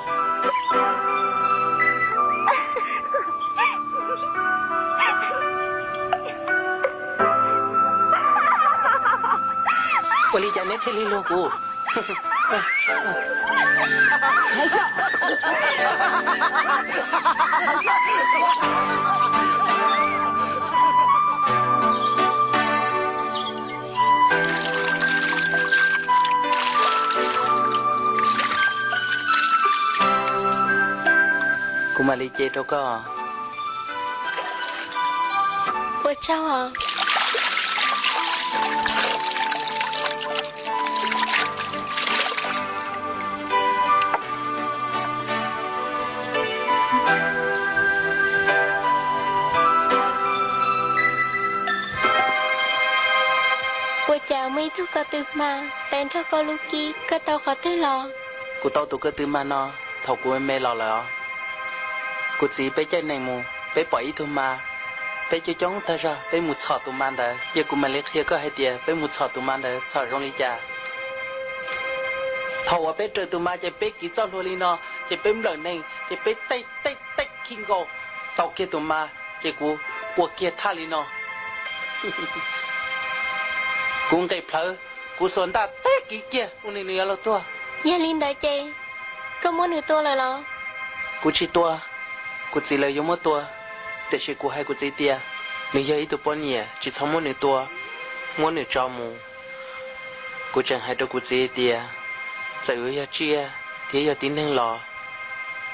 Ua li cas neb thiaj li luag kuv? Kuv mam li ce rau koj. Ua tsaug os. Ua cas muaj ib tug ko tw hma tais nrog koj lub kib, koj tau qhov twg los? Kuv tau tus ko tw hma no thaum kuv me me los lawm os. Kuv txiv peb caij nees mus, peb pom ib tug hma, peb coob coob tag zog, peb mus txhom tus hma ntawd. Cia kuv mam li qhia koj hais tias peb mus txhom tus hma ntawd txhom zoo li cas. Thaum uas peb raws tus hma ces peb kiv txoj hlua li no, ces peb nplawm nees, ces peb tej tej tej khi nkaus tau kiag tus hma, ces kuv ua kiag thaj li no. Kuv nqes plhawv, kuv xuas ntaj teb kiv kiag ua nws, nws yuav luag tuag. Yog li ntawd ces koj muab nws tua lawm los? Kuv tsis tua, kuv txiv lawv yuav muab tua, tiam sis kuv hais kuv txiv tias nws yog ib tug poj niam, tsis txhob muab nws tua, muab nws tso mus. Kuv tseem hais rau kuv txiv tias txawm yuav yog tsiaj thiab yog tib neeg los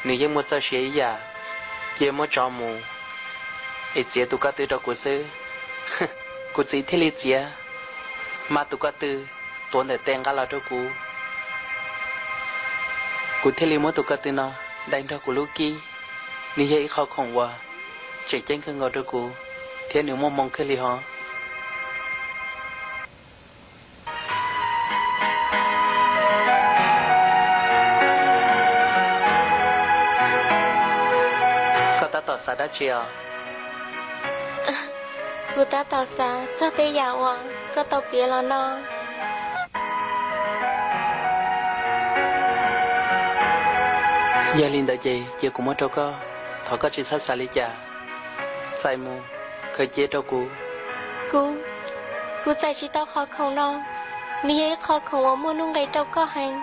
nws yeej muaj txoj sia ib yam, cia muab tso mus es txiav tus ko tw rau kuv xwb. Kuv txiv thiaj li txiav, hma tus ko tw tuav ntawm tes nqa los rau kuv. Kuv thiaj li muab tus ko tw no dai nrog kuv lub kib. Nws yog ib qho khoom uas tseem ceeb kawg nkaus rau kuv, thiab nws muaj hmoo kawg li hos. Koj tab tom xav dab tsi os? Kuv tab tom xav txog tej yam uas koj tau piav los no. Yog li ntawd ces cia kuv muab rau koj, thov koj tsis txhob xav li cas. Txais mus, khaws cia rau kuv. Kuv, kuv txais tsis tau qhov khoom no, nws yog ib qho khoom uas muaj nuj nqis rau koj heev.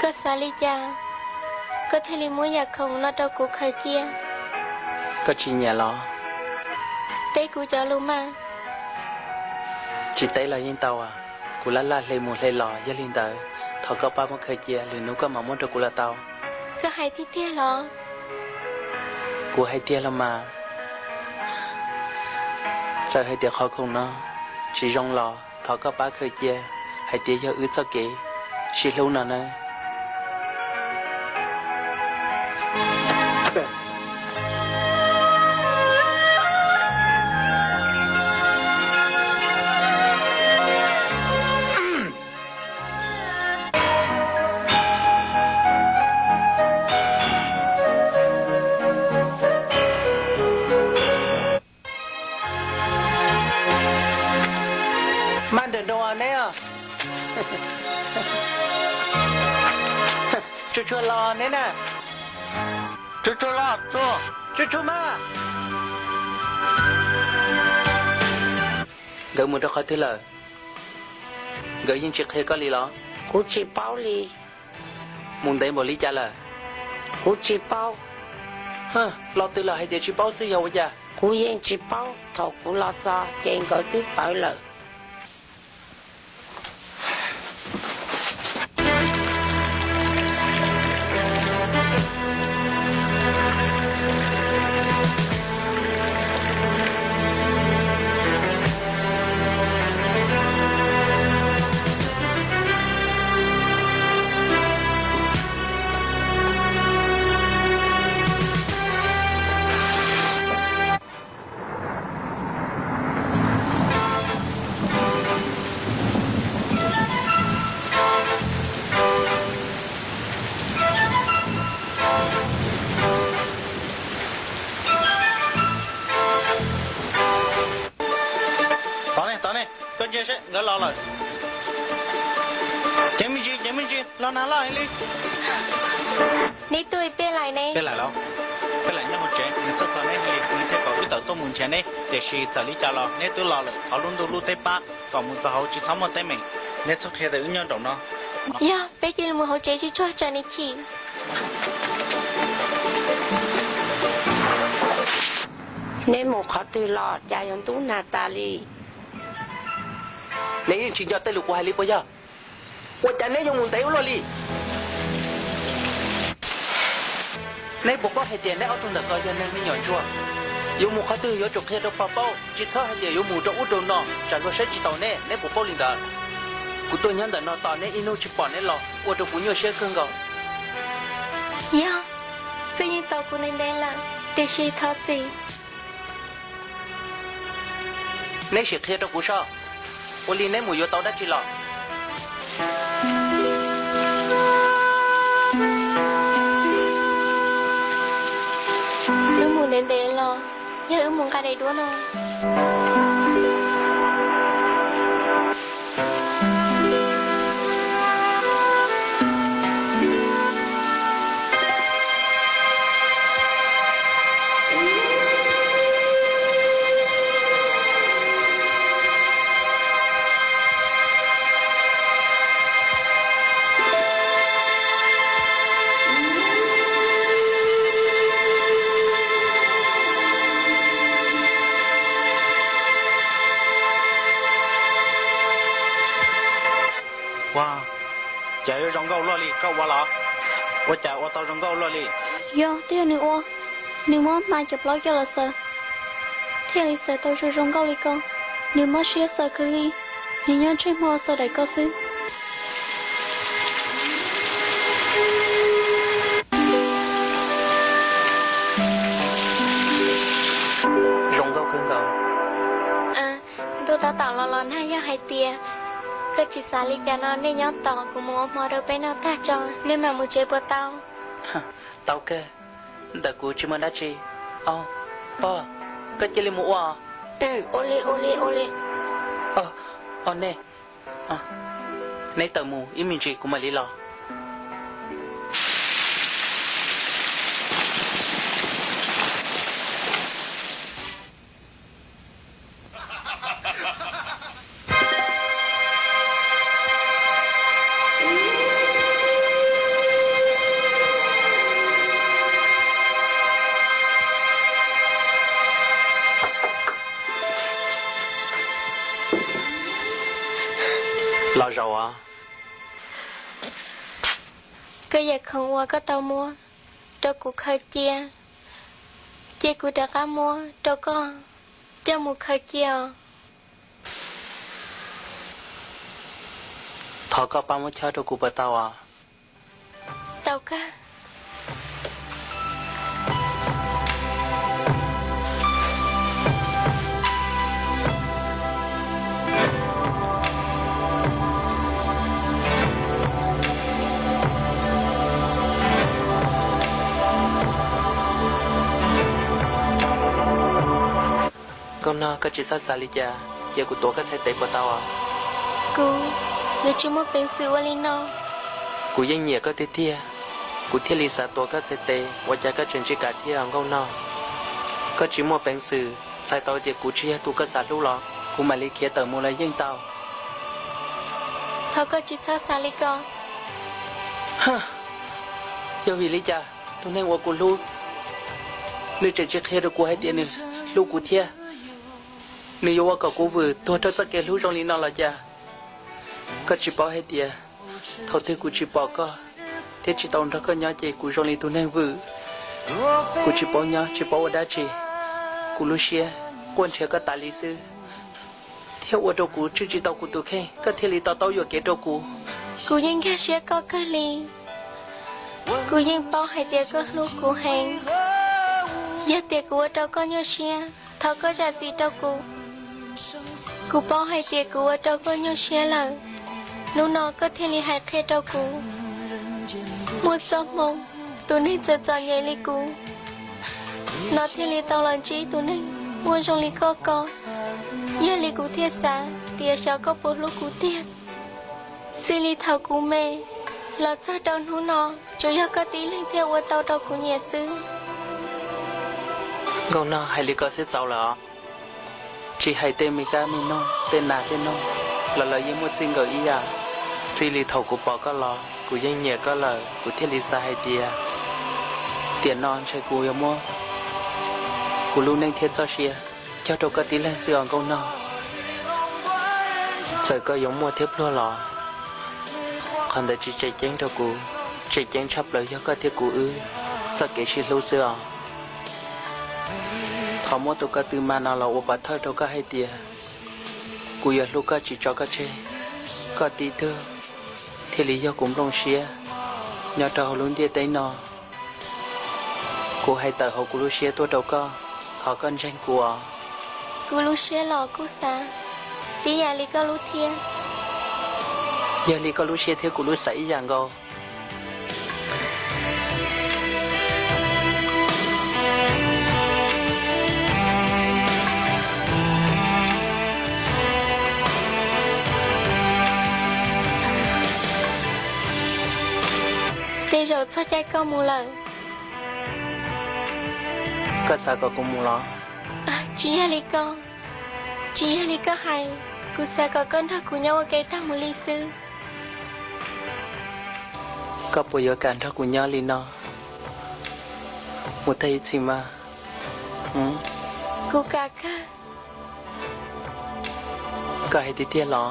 Koj xav li cas, koj thiaj li muab yam khoom no rau kuv khaws cia? Koj tsis nyiam los? Teb kuv cov lus mas. Tsis teb los yeej tau, kuv laj laj hle mus hle los, yog li ntawd thov koj pab muab khaws cia, lwm hnub koj mam muab rau kuv los tau. Koj hais tiag tiag los? Kuv hais tiag los mas. Txawm hais tias qhov khoom no tsis zoo los thov koj pab khaws cia, hais tias yog wb txoj kev sib hlub no nawb. Maj nrawm nroos neb os. Tsuag tsuag los neb na. Tsuag tsuag los, tsuag tsuag mas. Nkawd mus rau qhov twg lawm? Nkawd yeej tsis qhia koj li los? Kuv tsis paub li. Mus ntev npaum li cas lawm? Kuv tsis paub. Los twg lawm hais tias tsis paub xwb yog ua cas? Kuv yeej tsis paub, thaum kuv los txog ces nkawd twb pawv lawm. Tod ne, tod ne, koj ntsia seb nkawd los lawm. Ceev me ntsis, ceev me ntsis, los nag loj heev li. Neb tuaj peb laim ne? Peb laim los? Peb laim nyob hauv tsev, nws txawj txog neb heev li, nws thiaj kom wb tawm tuaj mus nrhiav neb. Tiam sis txawm li cas los neb twb los lawm, thov lub ntuj lub teb pab kom mus txog hauv tsis txhob muaj teeb meem. Neb txhob qhia tias wb nyob nraum no. Yog, peb cia li mus hauv tsev tsis tsuag tsam nws chim. Neb mus qhov twg los cas yuav ntub nag tas li? Neb yeej tsis nco tej lus kuv hais li puas yog? Ua cas neb yuav mus ntev ua luaj li? Neb puas paub hais tias neb ob tug ntawm ko yog neeg me nyuam ntsuag? Yuav mus qhov twg yuav tsum qhia rau pog paub, tsis txhob hais tias yuav mus rau ub rau no tsam luag saib tsis taus nej, neb puas paub li ntawd? Kuv tuaj nyob ntawm no tos neb ib hnub tsis pom neb los ua rau kuv nyuaj siab kawg nkaus. Yog, koj yeej tos kuv ntev ntev lawm, tiam sis thov txim. Neb sim qhia rau kuv soj, ua li neb mus yuav tau dab tsi los? Wb mus ntev ntev los, yog wb mus nqa daim duab no. Ua cas yuav zoo nkauj luaj li, koj ua los? Ua cas ua tau zoo nkauj luaj li? Yog twb yog nws ua, nws muab hma cov plaub coj los xaws, thiaj li xaws tau zoo zoo nkauj li ko. Nws mob siab xaws kawg li, nws nyob ntsej muag xaws daim ko xwb. Zoo nkauj kawg nkaus. Ntuj tab tom los los nag, yog hais tias koj tsis xav li cas no nej nyob tos kuv mus ua hmo rau peb noj tag tso nej mam mus tsev puas tau? Tau kawg, ntawm kuv tsis muaj dab tsi. Au, pog, koj cia li mus ua. Ua li, ua li, ua li. Au nej, neb tawm mus ib me ntsis kuv mam li los. Los zaum os. Koj yam khoom uas koj tau muab rau kuv khaws cia, ces kuv rov qab muab rau koj coj mus khaws cia os. Thov koj pab muab chob rau kuv puas tau os? Tau kawg. Nkauj Nog, koj tsis txhob xav li cas, cia kuv tuav koj txhais tes puas tau os? Kuv yuav tsis muaj peev xwm ua li no. Kuv yeej nyiam koj tiag tiag, kuv thiaj li xav tuav koj txhais tes, ua cas koj tseem tsis kam thiab Nkauj Nog? Koj tsis muaj peev xwm, txhais tau tias kuv tsis yog tus koj xav hlub los kuv mam li khiav tawm mus los yeej tau. Thov koj tsis txhob xav li ko. Yog vim li cas tus neeg uas kuv hlub, nws tseem tsis qhia rau kuv hais tias nws hlub kuv thiab? Nws yuav ua kom kuv vwm tuag rau txoj kev hlub zoo li no los cas? Koj tsis paub hais tias thaum twg kuv tsis pom koj thiab tsis tau nrog koj nyob ces kuv zoo li tus neeg vwm. Kuv tsis paub nyob tsis paub ua dab tsi, kuv lub siab quaj nrhiav koj tas li xwb, thiab ua rau kuv tswj tsis tau kuv tus kheej, koj thiaj li to taub yuam kev rau kuv. Kuv yeej nkag siab koj kawg li. Kuv yeej paub hais tias koj hlub kuv heev. Yog tias kuv ua rau koj nyuaj siab, thov koj zam txim rau kuv. Kuv paub hais tias kuv ua rau koj nyuaj siab lawm, hnub no koj thiaj li hais qhia rau kuv. Muaj txoj hmoo, tus neeg txawm txom nyem li kuv no thiaj li tau los ntsib tus neeg muaj zoo li koj ko. Yog li kuv thiaj xav tias xyov koj puas hlub kuv tiag. Txij li thaum kuv me los txog rau hnub no, tsuas yog koj tib leeg thiaj ua tau rau kuv nyiam xwb. Nkauj Nog, hais li ko xwb txaus lawm os. Tsis hais tej me kab me noog, tej nas tej noog los lawv yeej muaj txij nkawm ib yam. Txij li thaum kuv pom koj los kuv yeej nyiam koj lawm, kuv thiaj li xav hais tias tiam no ntshe kuv yuav muab kuv lub neej thiab txoj sia cog rau koj tib leeg xwb os Nkauj Nog. Txawm koj yuav muaj thiab pluag los qhov ntawd tsis tseem ceeb rau kuv, tseem ceeb tshaj plaws yog koj thiab kuv wb txoj kev sib hlub xwb os. Thov muab tus ko tw ma no los ua pov thawj rau koj hais tias kuv yuav hlub koj tsis tso koj tseg. Koj tib tug thiaj li yog kuv nplooj siab nyob rau hauv lub ntiaj teb no. Kuv hais tawm hauv kuv lub siab tuaj rau koj, thov koj ntseeg kuv os. Kuv lub siab los kuj xav tib yam li koj lub thiab. Yog li koj lub siab thiab kuv lub xav ib yam nkaus. Tej zaum txog caij koj mus lawm. Koj xav kom kuv mus los? Tsis yog li ko, tsis yog li koj hais, kuv xav kom koj nrog kuv nyob ua ke tag mus li xwb. Koj puas yuav kam nrog kuv nyob li no mus tag ib txhis mas? Kuv kam kawg. Koj hais tiag tiag los?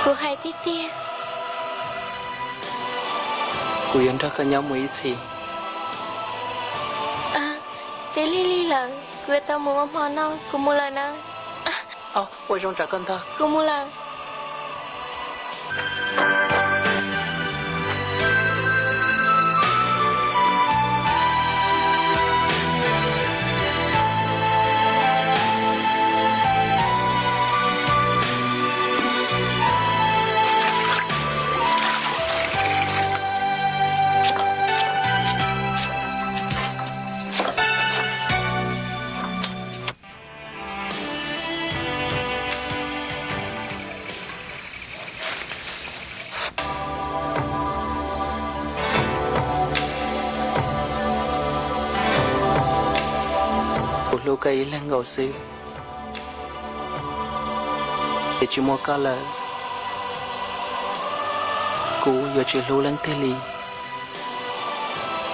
Kuv hais tiag tiag. Kuv yuav nrog koj nyob mus ib txhis. Twb lig lig lawm, kuv yuav tau mus ua hmo noj, kuv mus lawm na. Ua zoo tsam koj ntog. Kuv mus lawm. Kuv hlub koj ib leeg nkaus xwb, ces tsis muaj koj lawm, kuv yuav tsis hlub leej twg li.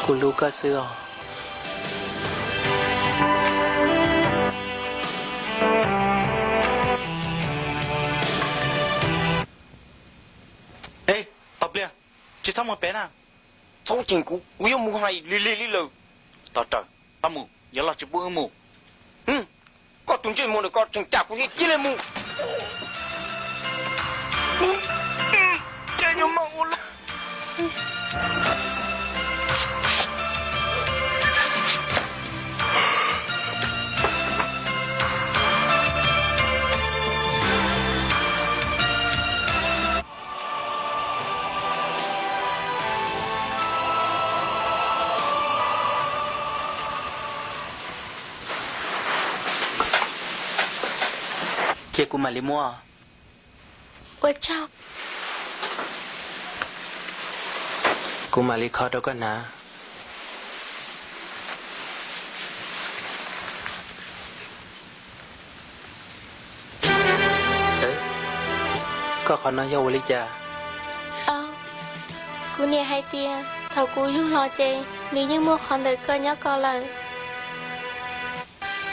Kuv hlub koj xwb os. Tos pliag, tsis txhob mus pem na. Txhob ceem kuv, kuv yuav mus hais lig lig li lawm. Tos rawm, txhob mus, yuav los tsis pub wb mus. Koj tus ntsej muag ntawm ko tseem cam kuv thiab, cia li mus. Cia kuv mam li muab. Ua tsaug. Kuv mam li kho rau koj hnav. Koj qhov no yog ua li cas? Kuv niam hais tias thaum kuv yug los ces nws yeej muaj qhov ntawm koj nyob ko lawm.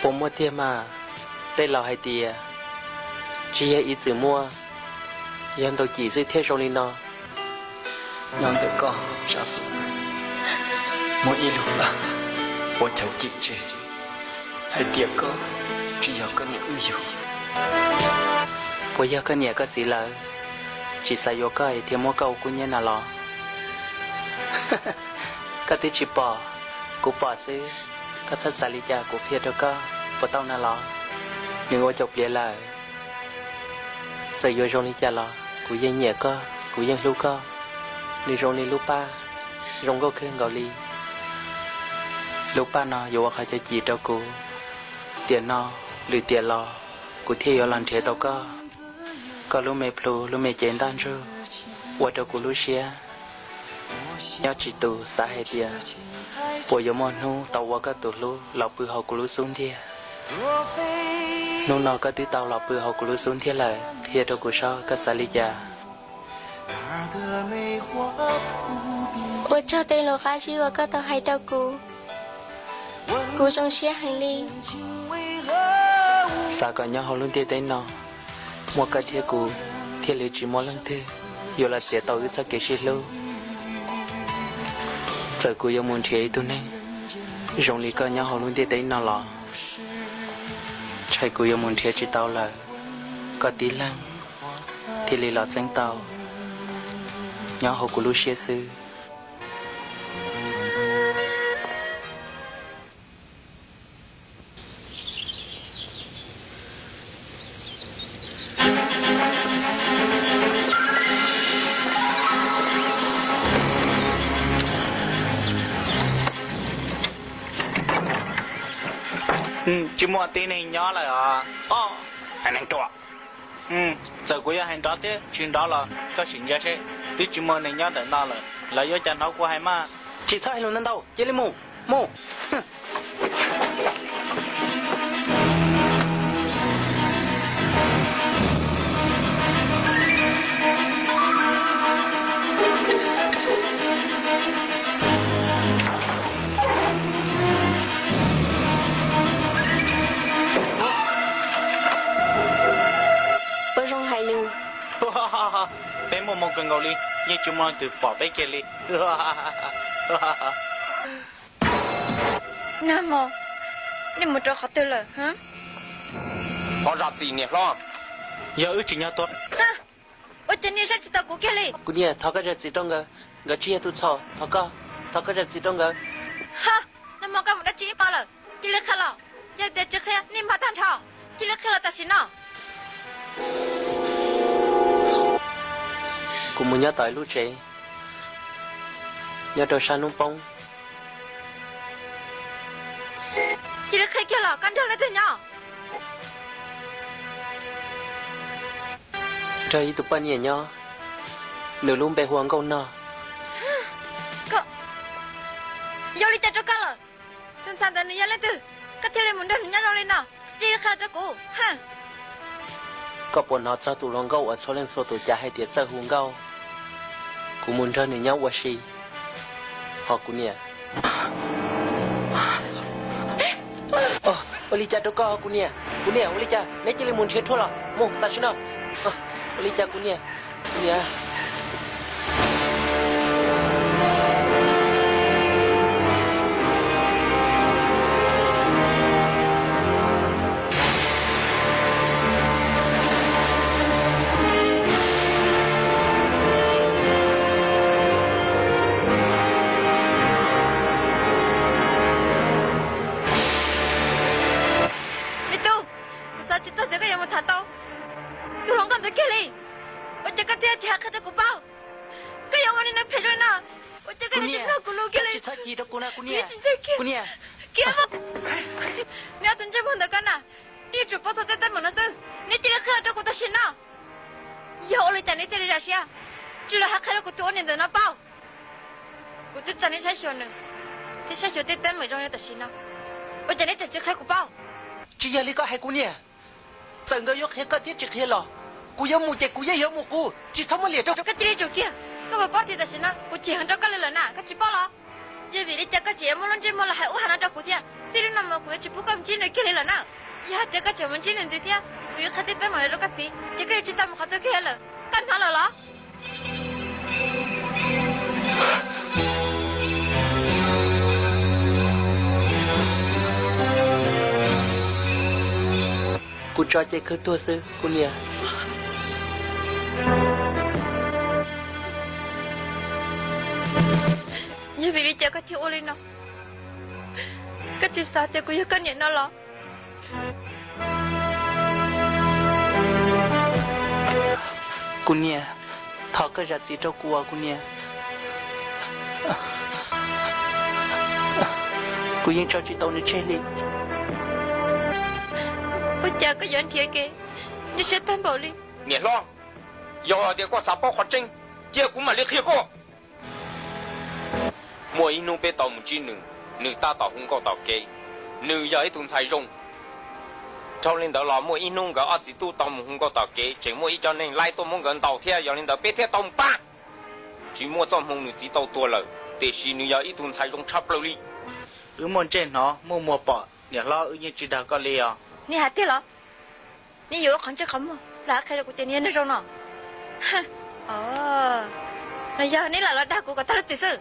Puas muaj tiag mas? Tej laus hais tias tsis yog ib txwm muaj, yog ntau cim xwb thiaj zoo li no. Nyob ntawm koj sab xub muaj ib lub paj ua chaw cim tseg hais tias koj tsis yog koj niam wb yug. Puas yog koj niam koj txiv lawv tsis xav yuav koj es thiaj muab koj ua kub hnyiab na los? Koj twb tsis pom, kuv pom xwb. Koj txhob xav li cas, kuv qhia rau koj puas tau na los? Nws ua caum pliav lawm. Txawm yuav zoo li cas los kuv yeej nyiam koj, kuv yeej hlub koj. Nws zoo li lub paj, zoo nkauj kawg nkaus li. Lub paj no yuav ua qhov cim rau kuv. Tiam no lwm tiam los kuv thiaj yuav los nrhiav tau koj. Koj lub me plhu lub me cev ntaj ntsug ua rau kuv lub siab nyob tsis tus, xav hais tias puas yuav muaj hnub tau ua koj tus hlub los pw hauv kuv lub xub ntiag. Hnub no koj twb tau los pw hauv kuv lub xub ntiag lawm, qhia rau kuv saib koj xav li cas. Ua tsaug tej lus qab zib uas koj tau hais rau kuv, kuv zoo siab heev li. Xav kom nyob hauv lub ntiaj teb no muaj koj thiab kuv thiaj li tsis muaj leej twg yuav los txiav tau wb txoj kev sib hlub. Txawm kuv yuav mus nrhiav ib tug neeg Zoo li koj nyob hauv lub ntiaj teb no los ntshai kuv yuav mus nrhiav tsis tau lawm, koj tib leeg thiaj li los txeeb tau nyob hauv kuv lub siab xwb. Tsis muaj tib neeg nyob lawm os. Neeg ruam, txawm kuv yuav hais nrov thiab tsis nrov los koj sim ntsia seb, twb tsis muaj neeg nyob ntawm no lawm, lawv yuav cas hnov kuv hais mas. Tsis txhob hais lus ntau ntau, cia li mus, mus. Ua zoo hais nws. Peb muaj hmoo kawg nkaus li, yeej tsis muaj leej twg pom peb kiag li. Nag hmo, nej mus rau qhov twg lawm? Qhov zam txim niam hlob, yog wb tsim nyog tua. Ua cas nej saib tsis taus kuv kiag li? Kuv niam, thov koj zam txim rau nkawd, nkawd tsis yog tus txhaum, thov koj, thov koj zam txim rau nkawd. Ha, nag hmo koj mus dab tsi ib hmo lawm? Cia li qhia los, yog tias tsis qhia nej npaj tag nrho, cia li qhia los tam sim no. Kuv mus nyob tom ib lub tsev nyob rau sab hnub poob. Cia li qhia kiag los koj nrog leej twg nyob? Nrog ib tug poj niam nyob, nws lub npe hu ua Nkauj Nog. Koj, yog ua li cas rau koj lawm? Tus ntxhais ntawd nws yog leej twg koj thiaj li mus nrog nws nyob zoo li no? Cia li qhia rau kuv. Koj puas hnov txog tus hluas nkauj uas txhua leej txhua tus cav hais tias txawj hu Nkauj? Kuv mus nrog nws nyob ua si. Ho kuv niam, ua li cas rau koj ho kuv niam? Kuv niam, ua li cas neb cia li mus nrhiav rhuaj los mus tam sim no? Ua li cas kuv niam, kuv niam? Me tub, kuv xav tsis txog tias koj yuav mus tham tau tus hluas nkauj ntawd kiag li. Ua cas koj thiaj tsis hais qhia rau kuv paub? Koj yuav ua li no phem zoo li no, ua cas koj yuav tsis mloog kuv lus kiag li? Tsis txhob chim rau kuv na kuv niam. Kuv niam, neb ob tug ntsej muag ntawm koj na, nej yuav tsum paub txog tej teeb meem no xwb. Neb cia li qhia rau kuv tam sim no. Yog ua li cas neb thiaj li zam siab, tsis los hais qhia rau kuv tus ua niam ntawm no paub? Kuv twb tsa neb saib xyuas nws, thiab saib xyuas tej teeb meem zoo li tam sim no, ua cas neb tseem tsis qhia kuv paub? Tsis yog li koj hais kuv niam. Txawm nkawd yuav qhia koj thiab tsis qhia los, kuv yuav mus ces kuv yeej yuav mus kuv, tsis txhob muab liam rau. Koj cia li tsum kiag, koj puas paub tias tam sim no kuv chim heev rau koj li lawm na, koj tsis paub los? Yog vim li cas koj tseem yuav muab lub ntsej muag los hais ub hais no rau kuv thiab? Txij li no mus kuv yuav tsis pub koj mus ntsib nws kiag li lawm na. Yog hais tias koj tseem mus ntsib nws ntxiv thiab, kuv yuav qhia tej teeb meem rau koj txiv, ces koj yuav tsis tau mus qhov twg kiag lawm. Koj hnov lawm los? Kuv tso ces kawg tuag xwb kuv niam. Yog vim li cas koj thiaj ua li no? Koj tsis xav tias kuv yog koj niam no los? Kuv niam, thov koj zam txim rau kuv os kuv niam. Kuv yeej tso tsis tau nws tseg li. Ua cas koj yuav nrhiav kev nyuaj siab tag npaum li? Niam hlob, yog tias koj xav paub qhov tseeb, cia kuv mam li qhia koj. Muaj ib hnub peb tau mus ntsib nws, nws tab tom hu nkauj tom kev. Nws yog ib tug ntxhais zoo. Dhau li ntawd los muaj ib hnub nkawd ob txiv tub tau mus hu nkauj tom kev, tseem muaj ib co neeg laib tuaj muab nkawd ntaus thiab, yog li ntawd peb thiaj tau mus pab. Tsis muaj txoj hmoo nws txiv tau tuag lawm, tiam sis nws yog ib tug ntxhais zoo tshaj plaws li. Wb muaj ntsej hnov muaj muag pom, niam hlob, wb yeej tsis dag koj li os. Nej hais tiag los? Nej yuav ua qhov ntsej qhov muag los hais qhia rau kuv tias nws yog neeg zoo no? Los yog neb lam los dag kuv kom tag lub txim xwb?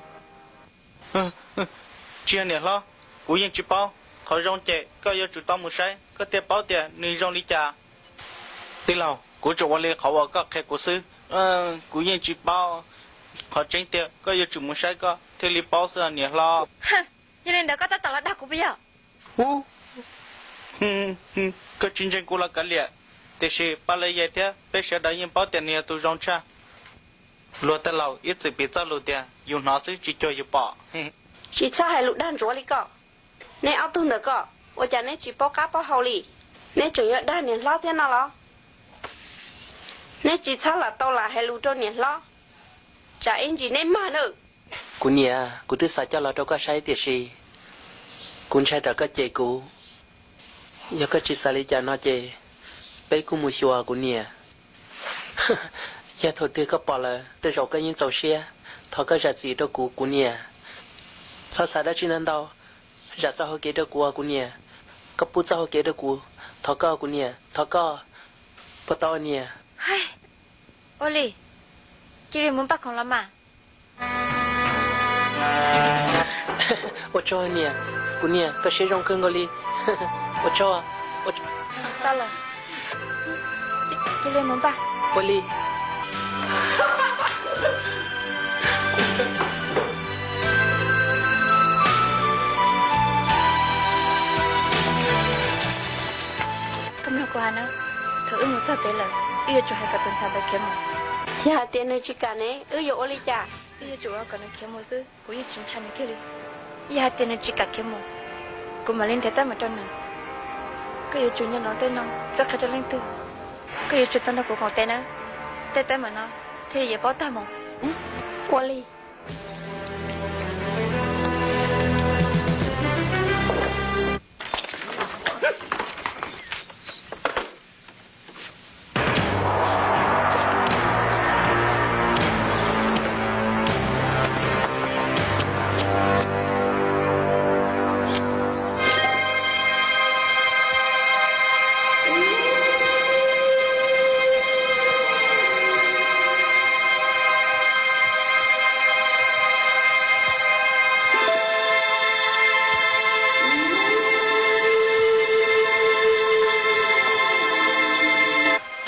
Tsis yog niam hlob, Kuv yeej tsis paub. Qhov zoo ces koj yuav tsum tau mus saib koj thiaj paub tias nws zoo li cas. Tij laug, kuv tsuas ua li qhov uas koj qhia kuv xwb. Kuv yeej tsis paub. Qhov tseeb tiag koj yuav tsum mus saib koj thiaj li paub xwb niam hlob. Yog li ntawd koj tab tom los dag kuv puas yog? Ub, koj tsis ntseeg kuv los kav liam, tiam sis Paj Lawv Yais thiab peb sawv daws yeej paub tias nws yog tus zoo tshaj. Luag tej laus ib txwm piv txoj lus tias yus hnov xwb tsis cuag yus pom. Tsis txhob hais lus dag ntsuav li koj. Neb ob tug ntawm koj ua cas neb tsis paub qab paub hau li? Neb tseem yuav dag niam hlob thiab no los? Neb tsis txhob lam tau lam hais lus rau niam hlob, tsam ib ntsis neb mag nawb. Kuv niam, kuv twb xav coj los rau koj saib tiam sis kuv ntshai tsam koj cem kuv. Yog koj tsis xav li cas no ces peb kuj mus xyuas kuv niam. Yog thaum twg koj pom lawm tej zaum koj yeej txaus siab. Thov koj zam txim rau kuv, kuv niam. Txhob xav dab tsi ntau ntau, zam txoj hau kev rau kuv os kuv niam. Koj pub txoj hau kev rau kuv, thov koj kuv niam, thov koj. Puas tau niam? Ua li, cia li mus npaj khoom los mas. Ua tsaug niam, kuv niam koj siab zoo kawg nkaus li. Ua tsaug. Tau lawm, cia li mus npaj. Ua li. Koj mloog kuv hais na, thaum wb mus txog pem lawm, wb yuav tsum hais kom tus ntxhais ntawd khiav mus. Yog hais tias nws tsis kam ne, wb yuav ua li cas? Wb yuav tsum ua kom nws khiav mus xwb, kuv yeej tsis ntshai nws kiag li. Yog hais tias nws tsis kam khiav mus, kuv mam li nrhiav teeb meem rau nws. Koj yuav tsum nco ntsoov tej no, txhob qhia rau leej twg. Koj yuav tsum tau nrog kuv koom tes nawb, tej teeb meem no thiaj li yuav paub tag mus. Ua li.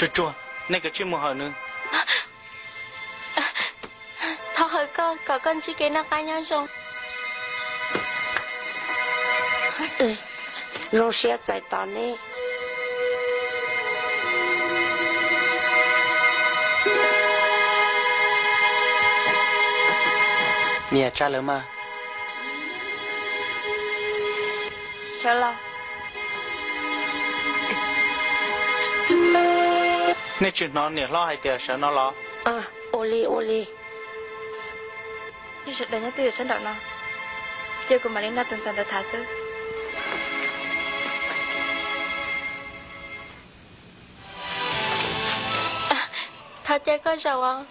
Tsuag tsuag, nej kav tsij mus hawm nws. Thov hawm koj kom koj ntsib kev noj qab nyob zoo. Zoo siab txais tos neb. Niam, tsa lawv mas. Sawv los. Nej tsis hnov niam hlob hais tias sawv no los? Ua li, ua li. Nej sawv daws nyob twj ywm sab nraum no, cia kuv mam li nrog tus ntxhais ntawd tham xwb. Thov caw koj zaum os.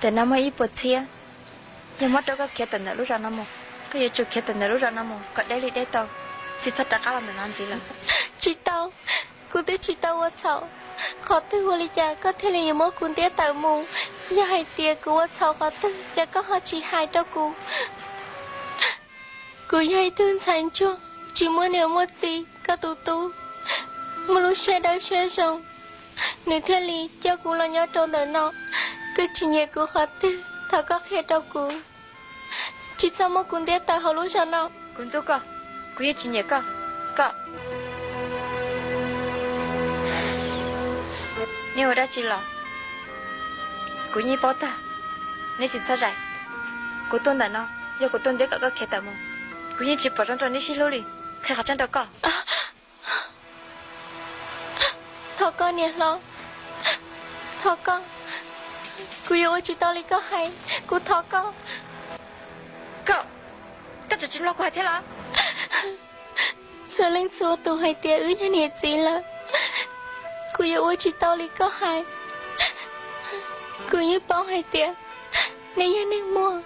Ntawm no muaj ib puas txhiab, yog muab rau koj khiav tawm ntawm lub zos no mus. Koj yuav tsum khiav tawm ntawm lub zos no mus kom deb li deb tau, tsis txhob rov qab los ntawm no ntxiv lawm. Tsis tau, kuv twb tsis tau ua txhaum, qhov twg ua li cas koj thiaj li yuav muab kuv ntiab tawm mus? Yog hais tias kuv ua txhaum qhov twg ces koj ho tsis hais rau kuv. Kuv yog ib tug ntxhais ntsuag tsis muaj niam muaj txiv, koj tus tub muaj lub siab dawb siab zoo, nws thiaj li coj kuv los nyob rau ntawm no. Koj tsis nyiam kuv qhov twg thov koj qhia rau kuv, tsis txhob muab kuv ntiab tawm hauv lub zos no. Kuv ntxub koj, kuv yeej tsis nyiam koj. Koj, nej ua dab tsi los kuv yeej paub tag, nej tsis txhob zais. Kuv tuaj ntawm no yog kuv tuaj ntiab kom koj khiav tawm mus, kuv yeej tsis pom zoo rau neb sib hlub li. Qhia qhov tseeb rau koj. Thov koj niam hlob, thov koj, kuv yuav ua tsis tau li koj hais, kuv thov koj. Koj, koj tseem tsis mloog kuv hais thiab los? Txhua leej txhua tus hais tias wb yog niam txiv lawm, kuv yuav ua tsis tau li koj hais. Kuv yeej paub hais tias nej yog neeg muaj,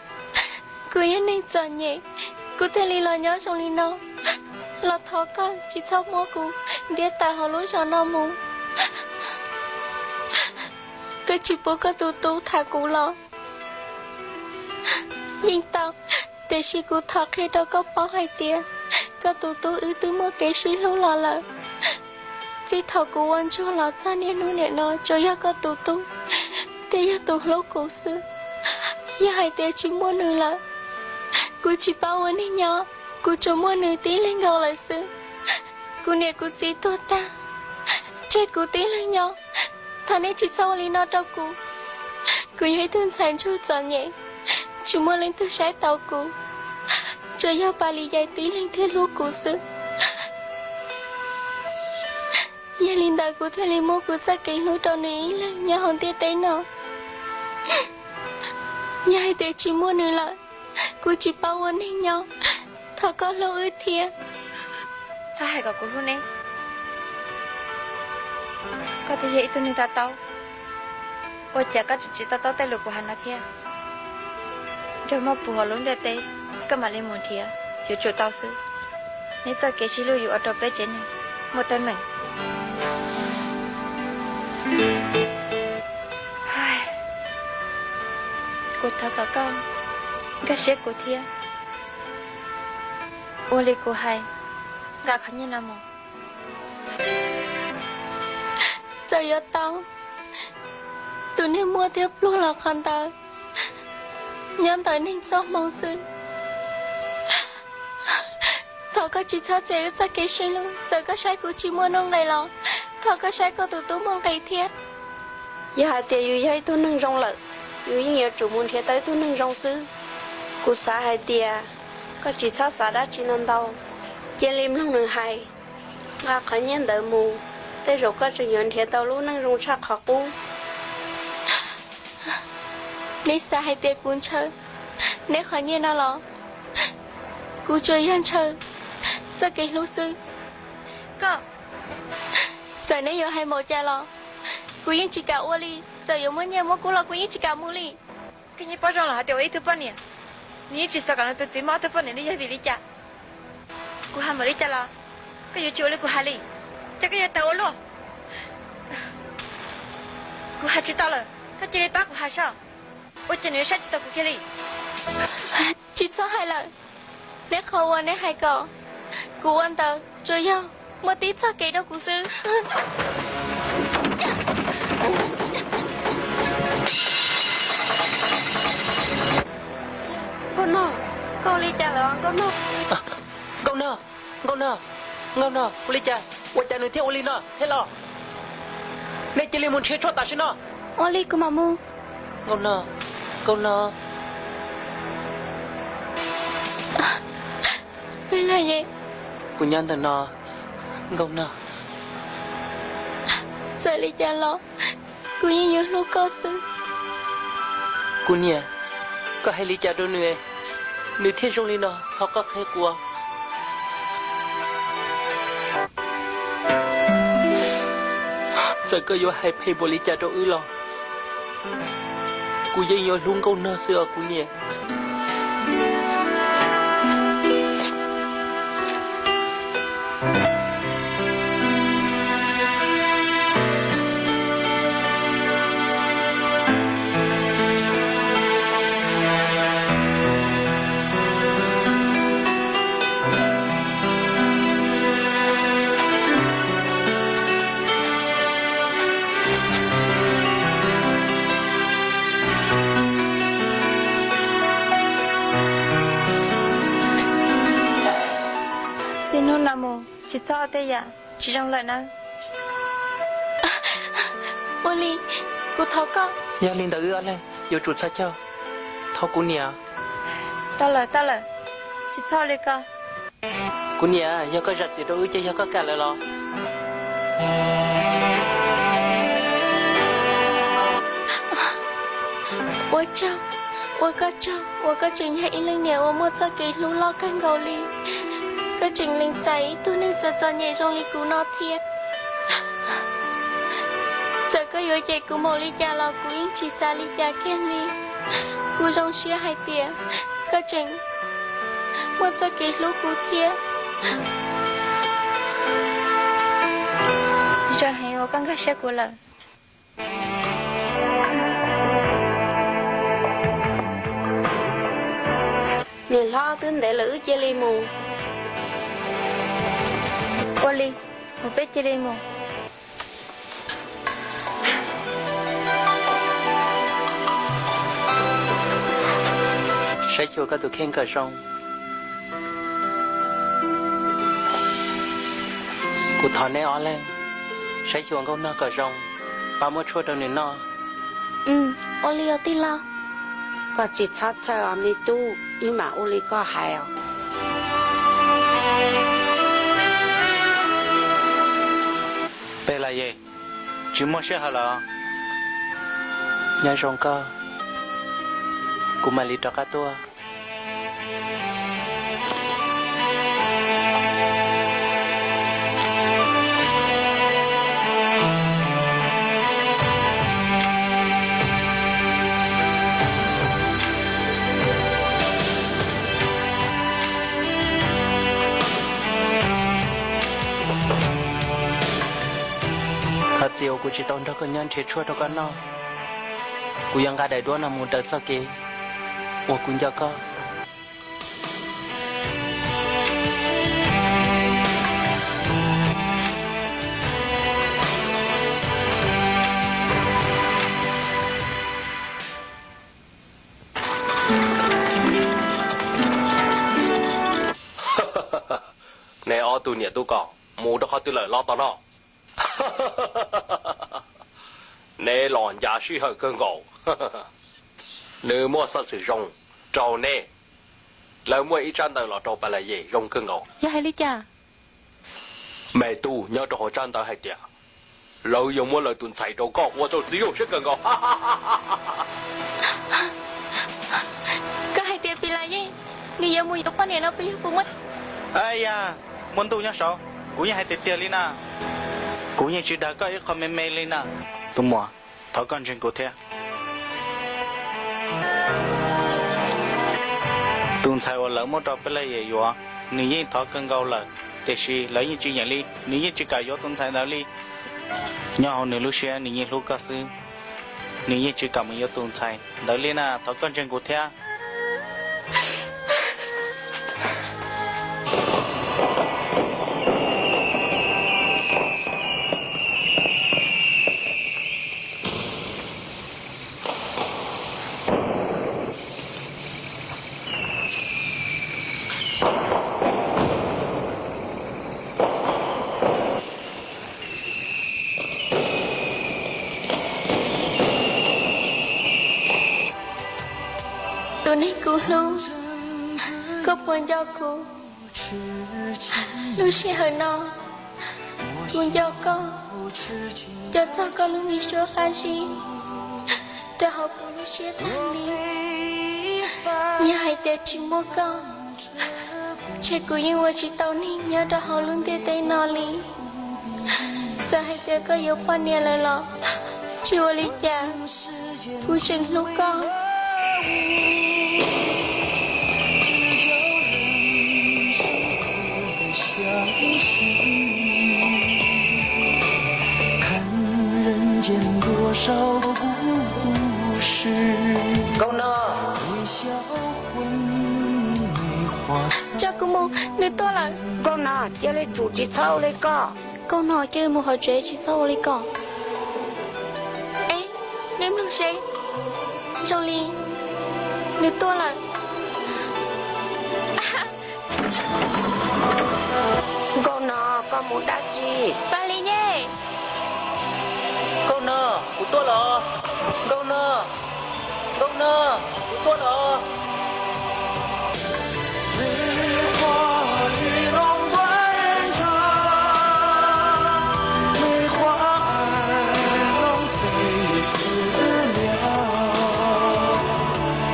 kuv yog neeg txom nyem, kuv thiaj li los nyob zoo li no. Los thov koj tsis txhob muab kuv ntiab tawm hauv lub zos no mus. Koj tsis pub koj tus tub tham kuv los yeej tau, tiam sis kuv thov qhia rau koj paub hais tias koj tus tub wb twb muaj kev sib hlub los lawm. Txij thaum kuv ua ntsuag los txog niaj hnub nim no tsuas yog koj tus tub thiaj yog tus hlub kuv xwb. Yog hais tias tsis muaj nws lawm, kuv tsis paub ua neeg nyob, kuv tsuas muaj nws tib leeg nkaus lawm xwb. Kuv niam kuv txiv tuag tag, tseg kuv tib leeg nyob. Thov nej tsis txhob ua li no rau kuv. Kuv yog ib tug ntxhais ntsuag txom nyem, tsis muaj leej twg saib taus kuv, tsuas yog Pas Lis Yais tib leeg thiaj hlub kuv xwb. Yog li ntawd kuv thiaj li muab kuv txoj kev hlub rau nws ib leeg nyob hauv ntiaj teb no. Yog hais tias tsis muaj nws lawm, kuv tsis paub ua neeg nyob. Thov koj hlub wb thiab. Txhob hais kom kuv hlub neb. Koj twb yog ib tug neeg to taub, ua cas koj tseem tsis to taub tej lus kuv hais no thiab? Nrog muaj puv hauv lub ntiaj teb, koj mam li mus nrhiav, yuav tsum tau xwb. Neb txoj kev sib hlub yuav ua rau peb tsev neeg muaj teeb meem. Kuv thov kom koj nkag siab kuv thiab. Ua li kuv hais, nqa qhov nyiaj no mus. Txawm yuav tau tus niag muaj thiab pluag los qhov ntawd nyob ntawm neeg txoj hmoo xwb. Thov koj tsis txhob txiav wb txoj kev sib hlub, txawm koj saib kuv tsis muaj nuj nqis los thov koj saib koj tus tub muaj nqis thiab. Yog hais tias yus yog ib tug neeg zoo lawm, yus yeej yuav tsum mus nrhiav tau ib tug neeg zoo xwb. Kuv xav hais tias koj tsis txhob xav dab tsi ntau ntau, cia li mloog nws hais, nqa qhov nyiaj ntawd mus, tej zaum koj tseem yuav nrhiav tau lub neej zoo tshaj qhov qub. Neb xav hais tias kuv ntshaw neb qhov nyiaj no los? Kuv tsuas yog ntshaw txoj kev hlub xwb. Txawm neb yuav hais npaum cas los kuv yeej tsis kam ua li, txawm yuav muab nyiaj muab kub los kuv yeej tsis kam mus li. Koj yeej paub zoo lawm hais tias ua ib tug poj niam, nws yeej tsis xav kom nws tus txiv muaj ob tug poj niam, nws yog vim li cas? Kuv hais npaum li cas los koj yuav tsis ua li kuv hais li, ces koj yuav tawm ua luaj. Kuv hais tsis tau lawm, koj cia li pab kuv hais soj. Ua cas nws yuav saib tsis taus kuv kiag li? Tsis txhob hais lawm, neb qhov uas neb hais kom kuv ua ntawd tsuas yog muaj tib txoj kev rau kuv xwb. Nkauj Nog, koj ua li cas lawm Nkauj Nog? Nkauj Nog, Nkauj Nog, Nkauj Nog, ua li cas? Ua cas nws thiaj ua li no thiab los? Nej cia li mus nrhiav tshuaj tam sim no. Ua li kuv mam mus. Nkauj Nog, Nkauj Nog. Kuv nyob ntawm no, Nkauj Nog. Txawm li cas los kuv yeej yuav hlub koj xwb. Kuv niam, koj hais li cas rau nws, nws thiaj zoo li no, thov koj qhia kuv. Txawm koj yuav hais phem npaum li cas rau wb los kuv yeej yuav hlub Nkauj Nog xwb os kuv niam. Txij hnub no mus tsis txhob ua tej yam tsis zoo lawm nawb. Ua li, kuv thov koj. Yog li ntawd wb ob leeg yuav tsum txhos caug. Thov kuv niam. Tau lawm, tau lawm, tsis txhob ua li ko. Kuv niam, yog koj zam txim rau wb ces yog koj kam lawm los? Ua tsaug, ua koj tsaug uas koj tseem yog ib leej niam uas muaj txoj kev hlub loj kawg nkaus li. Koj tseem lees txais ib tug neeg txom txom nyem zoo li kuv no thiab. Txawm koj yuav cem kuv npaum li cas los kuv yeej tsis xav li cas kiag li. Kuv zoo siab hais tias koj tseem muaj txoj kev hlub kuv thiab. Zoo heev uas koj nkag siab kuv lawm. Niam hlob, twb ntev lawm wb cia li mus. Ua li, mus peb cia li mus. Saib xyuas koj tus kheej kom zoo. Kuv thov neb ob leeg saib xyuas Nkauj Nog kom zoo, pab muab tshuaj rau nws noj. Ua li os tij laug. Koj tsis txhob txhawj os me tub, wb mam ua li koj hais os. Peb Laj Yej, tsis muaj sij hawm lawm. Nyob zoo koj, kuv mam li rov qab tuaj. Thov txim uas kuv tsis tau nrog koj nyob nrhiav tshuaj rau koj noj. Kuv yuav nqa daim duab no mus raws txoj kev uas kuv nco koj. Neb ob tug niam tub ko mus rau qhov twg lawm los tom no? Neb los ncaj sij hawm kawg nkaus. Nws muaj xov xwm zoo rau neb. Lawv muaj ib tsab ntawv los rau Pas Las Yes zoo kawg nkaus. Yog hais li cas? Me tub, nyob rau hauv tsab ntawv hais tias lawv yuav muab lawv tus ntxhais rau koj ua rau txiv zoo siab kawg nkaus. Koj hais tias Pas Las Yes nws yuav mus yuav poj niam no puas yog puas muaj? Yog, muaj ntuj nyob saud, kuv yeej hais tiag tiag li na. Kuv yeej tsis dag koj ib qho me me li na. Tus muam, thov koj ntseeg kuv thiab. Tus ntxhais uas lawv muab rau Pas Las Yes yuav, nws yeej thov kawg nkaus lawm, tiam sis lawv yeej tsis yeem li, nws yeej tsis kam yuav tus ntxhais ntawd li. Nyob hauv nws lub siab nws yeej hlub koj xwb, nws yeej tsis kam mus yuav tus ntxhais ntawd li na, thov koj ntseeg kuv thiab. Tus neeg kuv hlub, koj puas nco kuv? Lub sij hawm no kuv nco koj, nco txog koj lub me suab qab zib rau hauv kuv lub siab tag li. Yog hais tias tsis muaj koj, ntshe kuv yeej ua tsis tau neeg nyob rau hauv lub ntiaj teb no li. Txawm hais tias koj yuav poj niam lawm los tsis ua li cas, kuv tseem hlub koj. Nkauj Nog, tso kuv mus, nws tuaj lawm. Nkauj Nog, cia li tsum tsis txhob ua li ko. Nkauj Nog, cia li mus qhov tsev tsis txhob ua li ko. Eb, nej mloog seb, zoo li nws tuaj lawm. Nkauj Nog, koj mus dab tsi? Pas Las Yes. Nkauj Nog, kuv tuaj los. Nkauj Nog, Nkauj Nog, kuv tuaj los.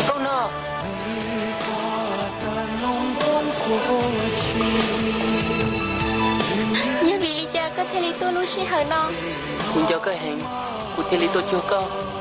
Nkauj Nog, yog vim li cas koj thiaj li tuaj lub sij hawm no? Kuv nco koj heev. kuv thiaj li tuaj cuag koj.